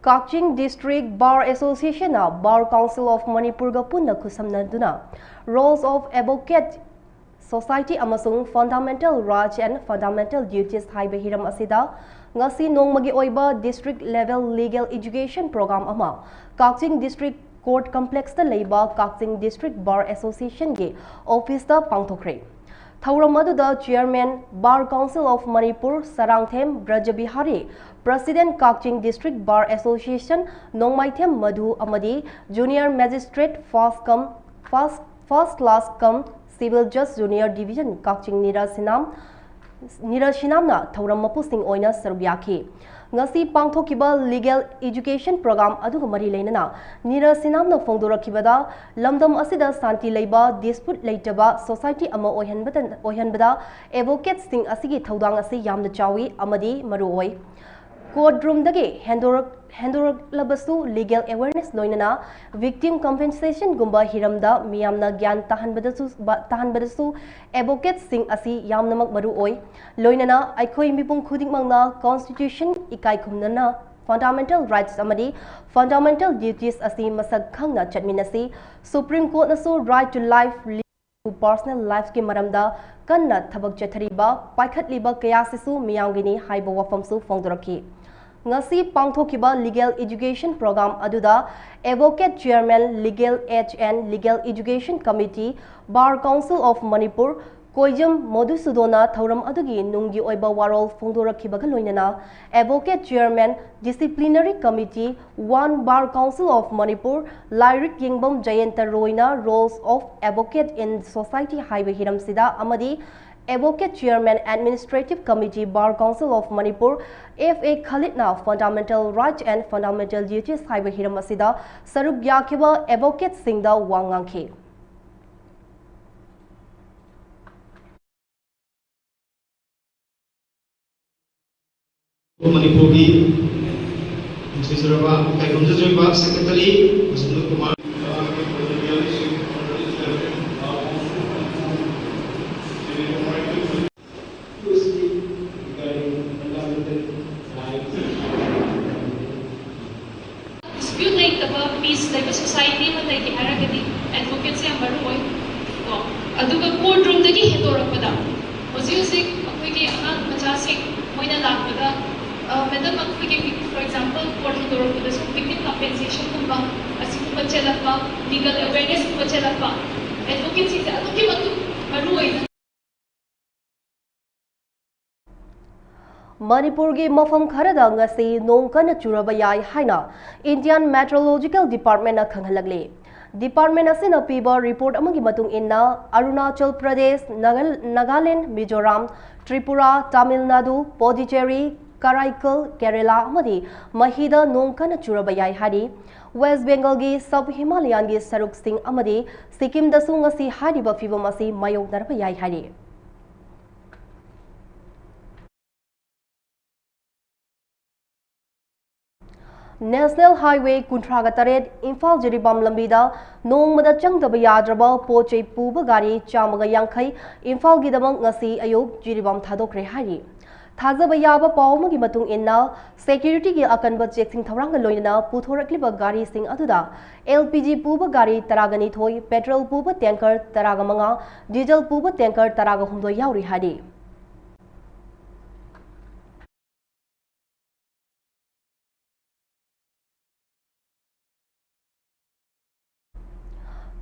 ꯀꯛꯆꯤꯡ District Bar Associationꯅ Bar Council of ꯃꯅꯤꯄꯨꯔꯒ ꯄꯨꯟꯅ ꯈꯨꯠꯁꯝꯅꯗꯨꯅ Rolls of Advocate Society ꯑꯃꯁꯨꯡ Fundamental Rights and Fundamental Duties ꯍꯥꯏꯕ ꯍꯤꯔꯝ ꯑꯁꯤꯗ ꯉꯁꯤ ꯅꯣꯡꯃꯒꯤ ꯑꯣꯏꯕ District Level Legal Education Program ꯑꯃ ꯀꯛꯆꯤꯡ District Court Complexꯇ ꯂꯩꯕ ꯀꯛꯆꯤꯡ District Bar Associationꯒꯤ officeꯇ ꯄꯥꯡꯊꯣꯛꯈ꯭ꯔꯦ꯫ ꯊꯧꯔꯝ ꯑꯗꯨꯗ Chairman Bar Council of Manipur Sarangthem ꯕ꯭ꯔꯖꯕꯤꯍꯥꯔꯤ, President Kakching District Bar Association ꯅꯣꯡꯃꯥꯏꯊꯦꯝ ꯃꯙꯨ ꯑꯃꯗꯤ Junior Magistrate First cum First, First Class cum Civil Judge Junior Division ꯀꯛꯆꯤꯡ ꯅꯤꯔ ꯁꯤꯅꯥꯝ, ꯅꯤꯔ ꯁꯤꯅꯥꯝꯅ ꯊꯧꯔꯝ ꯃꯄꯨꯁꯤꯡ ꯑꯣꯏꯅ ꯁꯔꯨꯛ ꯌꯥꯈꯤ꯫ ꯉꯁꯤ ꯄꯥꯡꯊꯣꯛꯈꯤꯕ Legal Education Program ꯑꯗꯨꯒ ꯃꯔꯤ ꯂꯩꯅꯅ ꯅꯤꯔ ꯁꯤꯅꯥꯝꯅ ꯐꯣꯡꯗꯣꯔꯛꯈꯤꯕꯗ, ꯂꯝꯗꯝ ꯑꯁꯤꯗ ꯁꯥꯟꯇꯤ ꯂꯩꯕ, dispute ꯂꯩꯇꯕ society ꯑꯃ ꯑꯣꯏꯍꯟꯕꯗ, ꯑꯣꯏꯍꯟꯕꯗ advocateꯁꯤꯡ ꯑꯁꯤꯒꯤ ꯊꯧꯗꯥꯡ ꯑꯁꯤ ꯌꯥꯝꯅ ꯆꯥꯎꯏ ꯑꯃꯗꯤ ꯃꯔꯨ ꯑꯣꯏ꯫ Court roomꯗꯒꯤ ꯍꯦꯟꯗꯣꯔꯛ-, ꯍꯦꯟꯗꯣꯔꯛꯂꯕꯁꯨ legal awareness ꯂꯣꯏꯅꯅ victim compensationꯒꯨꯝꯕ ꯍꯤꯔꯝꯗ ꯃꯤꯌꯥꯝꯅ ꯒ꯭ꯌꯥꯟ ꯇꯥꯍꯟꯕꯗꯁꯨ, ꯕ-, ꯇꯥꯍꯟꯕꯗꯁꯨ advocateꯁꯤꯡ ꯑꯁꯤ ꯌꯥꯝꯅꯃꯛ ꯃꯔꯨ ꯑꯣꯏ꯫ ꯂꯣꯏꯅꯅ ꯑꯩꯈꯣꯏ ꯃꯤꯄꯨꯝ ꯈꯨꯗꯤꯡꯃꯛꯅ Constitution ꯏꯀꯥꯏ ꯈꯨꯝꯅꯅ fundamental rights ꯑꯃꯗꯤ fundamental duties ꯑꯁꯤ ꯃꯁꯛ ꯈꯪꯅ ꯆꯠꯃꯤꯟꯅꯁꯤ꯫ Supreme Courtꯅꯁꯨ right to life, personal lifeꯀꯤ ꯃꯔꯝꯗ ꯀꯟꯅ ꯊꯕꯛ ꯆꯠꯊꯔꯤꯕ, ꯄꯥꯏꯈꯠꯂꯤꯕ ꯀꯌꯥꯁꯤꯁꯨ ꯃꯤꯌꯥꯝꯒꯤꯅꯤ ꯍꯥꯏꯕ ꯋꯥꯐꯝꯁꯨ ꯐꯣꯡꯗꯣꯔꯛꯈꯤ꯫ ꯉꯁꯤ ꯄꯥꯡꯊꯣꯛꯈꯤꯕ Legal Education Program ꯑꯗꯨꯗ Advocate Chairman, Legal Aid and Legal Education Committee, Bar Council of Manipur, ꯀꯣꯏꯖꯝ ꯃꯣꯗꯨꯁꯨꯗꯣꯅ ꯊꯧꯔꯝ ꯑꯗꯨꯒꯤ ꯅꯨꯡꯒꯤ ꯑꯣꯏꯕ ꯋꯥꯔꯣꯜ ꯐꯣꯡꯗꯣꯔꯛꯈꯤꯕꯒ ꯂꯣꯏꯅꯅ Advocate Chairman, Disciplinary Committee, One Bar Council of Manipur, ꯂꯥꯏꯔꯤꯛ ꯌꯦꯡꯕꯝ ꯖꯌꯟꯇ ꯔꯣꯏꯅ Roles of Advocate in Society ꯍꯥꯏꯕ ꯍꯤꯔꯝꯁꯤꯗ ꯑꯃꯗꯤ Advocate Chairman, Administrative Committee, Bar Council of Manipur, F A Khalidꯅ Fundamental Rights and Fundamental Duties ꯍꯥꯏꯕ ꯍꯤꯔꯝ ꯑꯁꯤꯗ ꯁꯔꯨꯛ ꯌꯥꯈꯤꯕ advocateꯁꯤꯡꯗ ꯋꯥ ꯉꯥꯡꯈꯤ꯫ ꯃꯅꯤꯄꯨꯔꯒꯤ ꯅꯨꯡꯁꯤꯖꯔꯕ ꯏꯀꯥꯏ ꯈꯨꯝꯅꯖꯔꯕ Secretary ꯕꯁꯟꯇ ꯀꯨꯃꯥꯔ, dispute ꯂꯩꯇꯕ, peace ꯂꯩꯕ society ꯑꯃ ꯂꯩꯒꯦ ꯍꯥꯏꯔꯒꯗꯤ advocateꯁꯦ ꯌꯥꯝ ꯃꯔꯨ ꯑꯣꯏ ꯀꯣ꯫ ꯑꯗꯨꯒ ꯀꯣꯔꯠ ꯔꯨꯝꯗꯒꯤ ꯍꯦꯟꯗꯣꯔꯛꯄꯗ ꯍꯧꯖꯤꯛ ꯍꯧꯖꯤꯛ ꯑꯩꯈꯣꯏꯒꯤ ꯑꯉꯥꯡ ꯃꯆꯥꯁꯤꯡ ꯃꯣꯏꯅ ꯂꯥꯛꯄꯗ, ꯃꯦꯗꯝ, ꯑꯩꯈꯣꯏꯒꯤ, for example, ꯀꯣꯔꯠ ꯍꯦꯟꯗꯣꯔꯛꯄꯗꯁꯨ ꯚꯤꯛꯇꯤꯝ ꯀꯝꯄꯦꯟꯁꯦꯁꯟꯒꯨꯝꯕ ꯑꯁꯤꯒꯨꯝꯕ ꯆꯦꯜꯂꯛꯄ, ꯂꯤꯒꯜ ꯑꯦꯋꯦꯔꯅꯦꯁꯀꯨꯝꯕ ꯆꯦꯜꯂꯛꯄ, ꯑꯦꯗꯚꯣꯀꯦꯠꯁꯤꯡꯁꯦ ꯑꯗꯨꯛꯀꯤ ꯃꯇꯤꯛ ꯃꯔꯨ ꯑꯣꯏꯅ ꯃꯅꯤꯄꯨꯔꯒꯤ ꯃꯐꯝ ꯈꯔꯗ ꯉꯁꯤ ꯅꯣꯡ ꯀꯟꯅ ꯆꯨꯔꯕ ꯌꯥꯏ ꯍꯥꯏꯅ ꯏꯟꯗꯤꯌꯥꯟ ꯃꯦꯇ꯭ꯔꯣꯂꯣꯖꯤꯀꯦꯜ ꯗꯤꯄꯥꯔꯠꯃꯦꯟꯅ ꯈꯪꯍꯜꯂꯛꯂꯤ꯫ ꯗꯤꯄꯥꯔꯠꯃꯦꯟ ꯑꯁꯤꯅ ꯄꯤꯕ ꯔꯤꯄꯣꯔꯠ ꯑꯃꯒꯤ ꯃꯇꯨꯡ ꯏꯟꯅ, ꯑꯔꯨꯅꯥꯆꯜ ꯄ꯭ꯔꯗꯦꯁ, ꯅꯥꯒꯥ-, ꯅꯥꯒꯥꯂꯦꯟ, ꯃꯤꯖꯣꯔꯥꯝ, ꯇ꯭ꯔꯤꯄꯨꯔꯥ, ꯇꯥꯃꯤꯜ ꯅꯥꯗꯨ, ꯄꯣꯗꯤꯆꯦꯔꯤ, ꯀꯔꯥꯏꯀꯜ, ꯀꯦꯔꯦꯂꯥ ꯑꯃꯗꯤ ꯃꯍꯤꯗ ꯅꯣꯡ ꯀꯟꯅ ꯆꯨꯔꯕ ꯌꯥꯏ ꯍꯥꯏꯔꯤ꯫ ꯋꯦꯁ ꯕꯦꯡꯒꯜꯒꯤ ꯁꯕ ꯍꯤꯃꯥꯂꯌꯥꯟꯒꯤ ꯁꯔꯨꯛꯁꯤꯡ ꯑꯃꯗꯤ ꯁꯤꯛꯀꯤꯝꯗꯁꯨ ꯉꯁꯤ ꯍꯥꯏꯔꯤꯕ ꯐꯤꯕꯝ ꯑꯁꯤ ꯃꯥꯌꯣꯛꯅꯔꯕ ꯌꯥꯏ ꯍꯥꯏꯔꯤ꯫ ꯅꯦꯁꯅꯦꯜ ꯍꯥꯏꯋꯦ ꯀꯨꯟꯊ꯭ꯔꯥꯒ ꯇꯔꯦꯠ ꯏꯝꯐꯥꯜ ꯖꯤꯔꯤꯕꯥꯝ ꯂꯝꯕꯤꯗ ꯅꯣꯡꯃꯗ ꯆꯪꯗꯕ ꯌꯥꯗ꯭ꯔꯕ ꯄꯣꯠ ꯆꯩ ꯄꯨꯕ ꯒꯥꯔꯤ ꯆꯥꯝꯃꯒ ꯌꯥꯡꯈꯩ ꯏꯝꯐꯥꯜꯒꯤꯗꯃꯛ ꯉꯁꯤ ꯑꯌꯨꯛ ꯖꯤꯔꯤꯕꯥꯝ ꯊꯥꯗꯣꯛꯈ꯭ꯔꯦ ꯍꯥꯏꯔꯤ꯫ ꯊꯥꯖꯕ ꯌꯥꯕ ꯄꯥꯎ ꯑꯃꯒꯤ ꯃꯇꯨꯡ ꯏꯟꯅ, ꯁꯦꯀ꯭ꯌꯨꯔꯤꯇꯤꯒꯤ ꯑꯀꯟꯕ ꯆꯦꯛꯁꯤꯡ ꯊꯧꯔꯥꯡꯒ ꯂꯣꯏꯅꯅ ꯄꯨꯊꯣꯔꯛꯂꯤꯕ ꯒꯥꯔꯤꯁꯤꯡ ꯑꯗꯨꯗ ꯑꯦꯜ ꯄꯤ ꯖꯤ ꯄꯨꯕ ꯒꯥꯔꯤ ꯇꯔꯥꯒ ꯅꯤꯊꯣꯏ, ꯄꯦꯇ꯭ꯔꯣꯜ ꯄꯨꯕ ꯇꯦꯡꯀꯔ ꯇꯔꯥꯒ ꯃꯉꯥ, ꯗꯤꯖꯜ ꯄꯨꯕ ꯇꯦꯡꯀꯔ ꯇꯔꯥꯒ ꯍꯨꯝꯗꯣꯏ ꯌꯥꯎꯔꯤ ꯍꯥꯏꯔꯤ꯫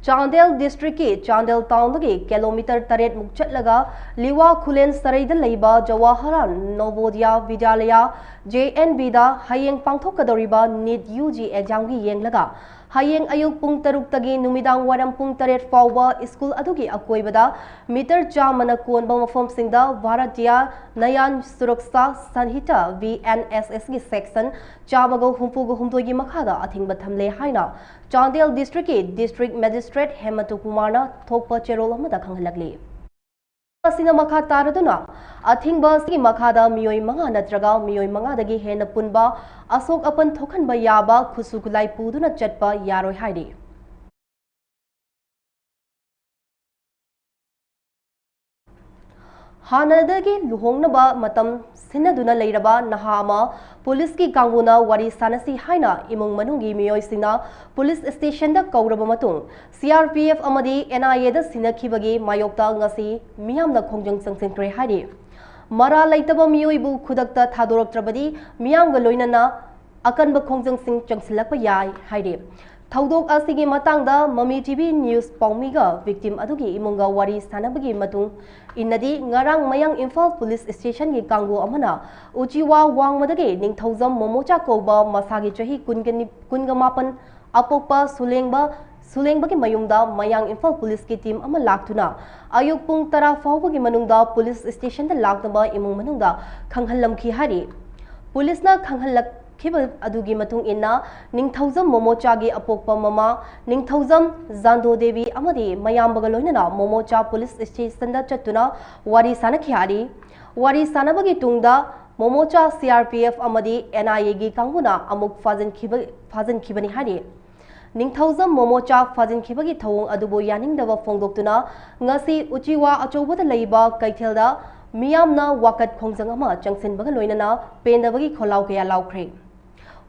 ꯆꯥꯟꯗꯦꯜ ꯗꯤꯁꯇ꯭ꯔꯤꯛꯀꯤ ꯆꯥꯟꯗꯦꯜ ꯇꯥꯎꯟꯗꯒꯤ ꯀꯤꯂꯣꯃꯤꯇꯔ ꯇꯔꯦꯠꯃꯨꯛ ꯆꯠꯂꯒ ꯂꯤꯋꯥ ꯈꯨꯂꯦꯟ ꯁꯔꯩꯗ ꯂꯩꯕ ꯖꯋꯥꯍꯔꯂꯥꯜ ꯅꯣꯕꯣꯗꯤꯌꯥ ꯕꯤꯗ꯭ꯌꯥꯂꯌꯥ, ꯖꯦ ꯑꯦꯟ ꯕꯤꯗ ꯍꯌꯦꯡ ꯄꯥꯡꯊꯣꯛꯀꯗꯧꯔꯤꯕ ꯅꯤꯠ ꯌꯨ ꯖꯤ ꯑꯦꯛꯖꯥꯝꯒꯤ ꯌꯦꯡꯂꯒ ꯍꯌꯦꯡ ꯑꯌꯨꯛ ꯄꯨꯡ ꯇꯔꯨꯛꯇꯒꯤ ꯅꯨꯃꯤꯗꯥꯡ ꯋꯥꯏꯔꯝ ꯄꯨꯡ ꯇꯔꯦꯠ ꯐꯥꯎꯕ ꯁ꯭ꯀꯨꯜ ꯑꯗꯨꯒꯤ ꯑꯀꯣꯏꯕꯗ ꯃꯤꯇꯔ ꯆꯥꯝꯃꯅ ꯀꯣꯟꯕ ꯃꯐꯝꯁꯤꯡꯗ Bharatiya Nyaya Suraksha Sanhita, B N S ꯑꯦꯁꯀꯤ ꯁꯦꯛꯁꯟ ꯆꯥꯝꯃꯒ ꯍꯨꯝꯐꯨꯒ ꯍꯨꯝꯗꯣꯏꯒꯤ ꯃꯈꯥꯗ ꯑꯊꯤꯡꯕ ꯊꯝꯂꯦ ꯍꯥꯏꯅ ꯆꯥꯟꯗꯦꯜ ꯗꯤꯁꯇ꯭ꯔꯤꯛꯀꯤ ꯗꯤꯁꯇ꯭ꯔꯤꯛ ꯃꯦꯖꯤꯁꯇ꯭ꯔꯦꯠ ꯍꯦꯃꯟꯇ ꯀꯨꯃꯥꯔꯅ ꯊꯣꯛꯄ ꯆꯦꯔꯣꯜ ꯑꯃꯗ ꯈꯪꯍꯜꯂꯛꯂꯤ꯫ ꯑꯁꯤꯅ ꯃꯈꯥ ꯇꯥꯔꯗꯨꯅ, ꯑꯊꯤꯡꯕ ꯑꯁꯤꯒꯤ ꯃꯈꯥꯗ ꯃꯤꯑꯣꯏ ꯃꯉꯥ ꯅꯠꯇ꯭ꯔꯒ ꯃꯤꯑꯣꯏ ꯃꯉꯥꯗꯒꯤ ꯍꯦꯟꯅ ꯄꯨꯟꯕ ꯑꯁꯣꯛ ꯑꯄꯟ ꯊꯣꯛꯍꯟꯕ ꯌꯥꯕ ꯈꯨꯠꯁꯨ ꯈꯨꯠꯂꯥꯏ ꯄꯨꯗꯨꯅ ꯆꯠꯄ ꯌꯥꯔꯣꯏ ꯍꯥꯏꯔꯤ꯫ ꯍꯥꯟꯅꯗꯒꯤ ꯂꯨꯍꯣꯡꯅꯕ ꯃꯇꯝ ꯁꯤꯟꯅꯗꯨꯅ ꯂꯩꯔꯕ ꯅꯍꯥ ꯑꯃ ꯄꯨꯂꯤꯁꯀꯤ ꯀꯥꯡꯕꯨꯅ ꯋꯥꯔꯤ ꯁꯥꯟꯅꯁꯤ ꯍꯥꯏꯅ ꯏꯃꯨꯡ ꯃꯅꯨꯡꯒꯤ ꯃꯤꯑꯣꯏꯁꯤꯡꯅ ꯄꯨꯂꯤꯁ ꯁ꯭ꯇꯦꯁꯟꯗ ꯀꯧꯔꯕ ꯃꯇꯨꯡ, ꯁꯤ ꯑꯥꯔ ꯄꯤ ꯑꯦꯐ ꯑꯃꯗꯤ ꯑꯦꯟ ꯑꯥꯏ ꯑꯦꯗ ꯁꯤꯟꯅꯈꯤꯕꯒꯤ ꯃꯥꯌꯣꯛꯇ ꯉꯁꯤ ꯃꯤꯌꯥꯝꯅ ꯈꯣꯡꯖꯪ ꯆꯪꯁꯤꯟꯈ꯭ꯔꯦ ꯍꯥꯏꯔꯤ꯫ ꯃꯔꯥꯜ ꯂꯩꯇꯕ ꯃꯤꯑꯣꯏꯕꯨ ꯈꯨꯗꯛꯇ ꯊꯥꯗꯣꯔꯛꯇ꯭ꯔꯕꯗꯤ ꯃꯤꯌꯥꯝꯒ ꯂꯣꯏꯅꯅ ꯑꯀꯟꯕ ꯈꯣꯡꯖꯪꯁꯤꯡ ꯆꯪꯁꯤꯜꯂꯛꯄ ꯌꯥꯏ ꯍꯥꯏꯔꯤ꯫ ꯊꯧꯗꯣꯛ ꯑꯁꯤꯒꯤ ꯃꯇꯥꯡꯗ ꯃꯃꯤ ꯇꯤ ꯚꯤ ꯅ꯭ꯌꯨꯁ ꯄꯥꯎꯃꯤꯒ ꯚꯤꯛꯇꯤꯝ ꯑꯗꯨꯒꯤ ꯏꯃꯨꯡꯒ ꯋꯥꯔꯤ ꯁꯥꯟꯅꯕꯒꯤ ꯃꯇꯨꯡ ꯏꯟꯅꯗꯤ, ꯉꯔꯥꯡ ꯃꯌꯥꯡ ꯏꯝꯐꯥꯜ ꯄꯨꯂꯤꯁ ꯁ꯭ꯇꯦꯁꯟꯒꯤ ꯀꯥꯡꯕꯨ ꯑꯃꯅ ꯎꯆꯤꯋꯥ ꯋꯥꯡꯃꯗꯒꯤ ꯅꯤꯡꯊꯧꯖꯝ ꯃꯣꯃꯣꯆꯥ ꯀꯧꯕ ꯃꯁꯥꯒꯤ ꯆꯍꯤ ꯀꯨꯟꯒ ꯅꯤ-, ꯀꯨꯟꯒ ꯃꯥꯄꯟ ꯑꯄꯣꯛꯄ ꯁꯨꯂꯦꯡꯕ, ꯁꯨꯂꯦꯡꯕꯒꯤ ꯃꯌꯨꯝꯗ ꯃꯌꯥꯡ ꯏꯝꯐꯥꯜ ꯄꯨꯂꯤꯁꯀꯤ ꯇꯤꯝ ꯑꯃ ꯂꯥꯛꯇꯨꯅ ꯑꯌꯨꯛ ꯄꯨꯡ ꯇꯔꯥ ꯐꯥꯎꯕꯒꯤ ꯃꯅꯨꯡꯗ ꯄꯨꯂꯤꯁ ꯁ꯭ꯇꯦꯁꯟꯗ ꯂꯥꯛꯅꯕ ꯏꯃꯨꯡ ꯃꯅꯨꯡꯗ ꯈꯪꯍꯜꯂꯝꯈꯤ ꯍꯥꯏꯔꯤ꯫ ꯄꯨꯂꯤꯁꯅ ꯈꯪꯍꯜꯂꯛꯈꯤꯕ ꯑꯗꯨꯒꯤ ꯃꯇꯨꯡ ꯏꯟꯅ, ꯅꯤꯡꯊꯧꯖꯝ ꯃꯣꯃꯣꯆꯥꯒꯤ ꯑꯄꯣꯛꯄ ꯃꯃꯥ ꯅꯤꯡꯊꯧꯖꯝ ꯖꯥꯟꯗꯣ ꯗꯦꯕꯤ ꯑꯃꯗꯤ ꯃꯌꯥꯝꯕꯒ ꯂꯣꯏꯅꯅ ꯃꯣꯃꯣꯆꯥ ꯄꯨꯂꯤꯁ ꯁ꯭ꯇꯦꯁꯟꯗ ꯆꯠꯇꯨꯅ ꯋꯥꯔꯤ ꯁꯥꯟꯅꯈꯤ ꯍꯥꯏꯔꯤ꯫ ꯋꯥꯔꯤ ꯁꯥꯟꯅꯕꯒꯤ ꯇꯨꯡꯗ ꯃꯣꯃꯣꯆꯥ ꯁꯤ ꯑꯥꯔ ꯄꯤ ꯑꯦꯐ ꯑꯃꯗꯤ ꯑꯦꯟ ꯑꯥꯏ ꯑꯦꯒꯤ ꯀꯥꯡꯕꯨꯅ ꯑꯃꯨꯛ ꯐꯥꯖꯤꯟꯈꯤꯕ, ꯐꯥꯖꯤꯟꯈꯤꯕꯅꯤ ꯍꯥꯏꯔꯤ꯫ ꯅꯤꯡꯊꯧꯖꯝ ꯃꯣꯃꯣꯆꯥ ꯐꯥꯖꯤꯟꯈꯤꯕꯒꯤ ꯊꯧꯑꯣꯡ ꯑꯗꯨꯕꯨ ꯌꯥꯅꯤꯡꯗꯕ ꯐꯣꯡꯗꯣꯛꯇꯨꯅ ꯉꯁꯤ ꯎꯆꯤꯋꯥ ꯑꯆꯧꯕꯗ ꯂꯩꯕ ꯀꯩꯊꯦꯜꯗ ꯃꯤꯌꯥꯝꯅ ꯋꯥꯀꯠ ꯈꯣꯡꯖꯪ ꯑꯃ ꯆꯪꯁꯤꯟꯕꯒ ꯂꯣꯏꯅꯅ ꯄꯦꯟꯗꯕꯒꯤ ꯈꯣꯜꯂꯥꯎ ꯀꯌꯥ ꯂꯥꯎꯈ꯭ꯔꯦ꯫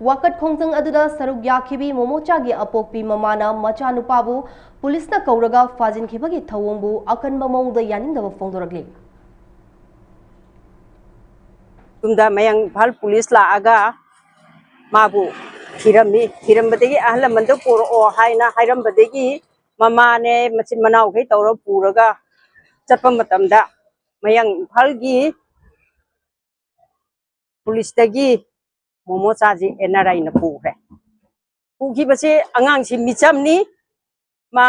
ꯋꯥꯀꯠ ꯈꯣꯡꯖꯪ ꯑꯗꯨꯗ ꯁꯔꯨꯛ ꯌꯥꯈꯤꯕꯤ ꯃꯣꯃꯣꯆꯥꯒꯤ ꯑꯄꯣꯛꯄꯤ ꯃꯃꯥꯅ ꯃꯆꯥꯅꯨꯄꯥꯕꯨ ꯄꯨꯂꯤꯁꯅ ꯀꯧꯔꯒ ꯐꯥꯖꯤꯟꯈꯤꯕꯒꯤ ꯊꯧꯑꯣꯡꯕꯨ ꯑꯀꯟꯕ ꯃꯑꯣꯡꯗ ꯌꯥꯅꯤꯡꯗꯕ ꯐꯣꯡꯗꯣꯔꯛꯂꯤ꯫ ꯇꯨꯡꯗ ꯃꯌꯥꯡ ꯏꯝꯐꯥꯜ ꯄꯨꯂꯤꯁ ꯂꯥꯛꯑꯒ ꯃꯥꯕꯨ ꯊꯤꯔꯝꯃꯤ꯫ ꯊꯤꯔꯝꯕꯗꯒꯤ ꯑꯍꯜ ꯂꯃꯟꯗ ꯄꯨꯔꯛꯑꯣ ꯍꯥꯏꯅ ꯍꯥꯏꯔꯝꯕꯗꯒꯤ ꯃꯃꯥꯅꯦ ꯃꯆꯤꯟ ꯃꯅꯥꯎꯈꯩ ꯇꯧꯔ ꯄꯨꯔꯒ ꯆꯠꯄ ꯃꯇꯝꯗ ꯃꯌꯥꯡ ꯏꯝꯐꯥꯜꯒꯤ ꯄꯨꯂꯤꯁꯇꯒꯤ ꯃꯣꯃꯣꯆꯥꯁꯤ ꯑꯦꯟ ꯑꯥꯔ ꯑꯥꯏꯅ ꯄꯨꯈ꯭ꯔꯦ꯫ ꯄꯨꯈꯤꯕꯁꯦ ꯑꯉꯥꯡꯁꯤ ꯃꯤꯆꯝꯅꯤ꯫ ꯃꯥ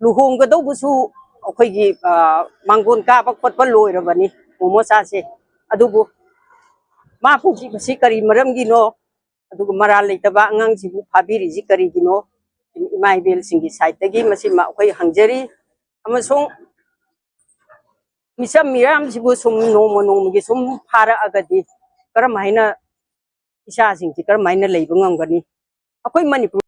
ꯂꯨꯍꯣꯡꯒꯗꯧꯕꯁꯨ ꯑꯩꯈꯣꯏꯒꯤ, ꯑ, ꯃꯥꯡꯒꯣꯟ ꯀꯥꯕ ꯈꯣꯠꯄ ꯂꯣꯏꯔꯕꯅꯤ ꯃꯣꯃꯣꯆꯥꯁꯦ꯫ ꯑꯗꯨꯕꯨ ꯃꯥ ꯄꯨꯈꯤꯕꯁꯤ ꯀꯔꯤ ꯃꯔꯝꯒꯤꯅꯣ? ꯑꯗꯨꯒ ꯃꯔꯥꯜ ꯂꯩꯇꯕ ꯑꯉꯥꯡꯁꯤꯕꯨ ꯐꯥꯕꯤꯔꯤꯁꯤ ꯀꯔꯤꯒꯤꯅꯣ? ꯏꯃꯥ ꯏꯕꯦꯜꯁꯤꯡꯒꯤ ꯁꯥꯏꯠꯇꯒꯤ ꯃꯁꯤꯃ ꯑꯩꯈꯣꯏ ꯍꯪꯖꯔꯤ꯫ ꯑꯃꯁꯨꯡ ꯃꯤꯆꯝ ꯃꯤꯌꯥꯝꯁꯤꯕꯨ ꯁꯨꯝ ꯅꯣꯡꯃ ꯅꯣꯡꯃꯒꯤ ꯁꯨꯝ ꯐꯥꯔꯛꯑꯒꯗꯤ ꯀꯔꯝ ꯍꯥꯏꯅ ꯏꯆꯥꯁꯤꯡꯁꯤ ꯀꯔꯝ ꯍꯥꯏꯅ ꯂꯩꯕ ꯉꯝꯒꯅꯤ? ꯑꯩꯈꯣꯏ ꯃꯅꯤꯄꯨꯔ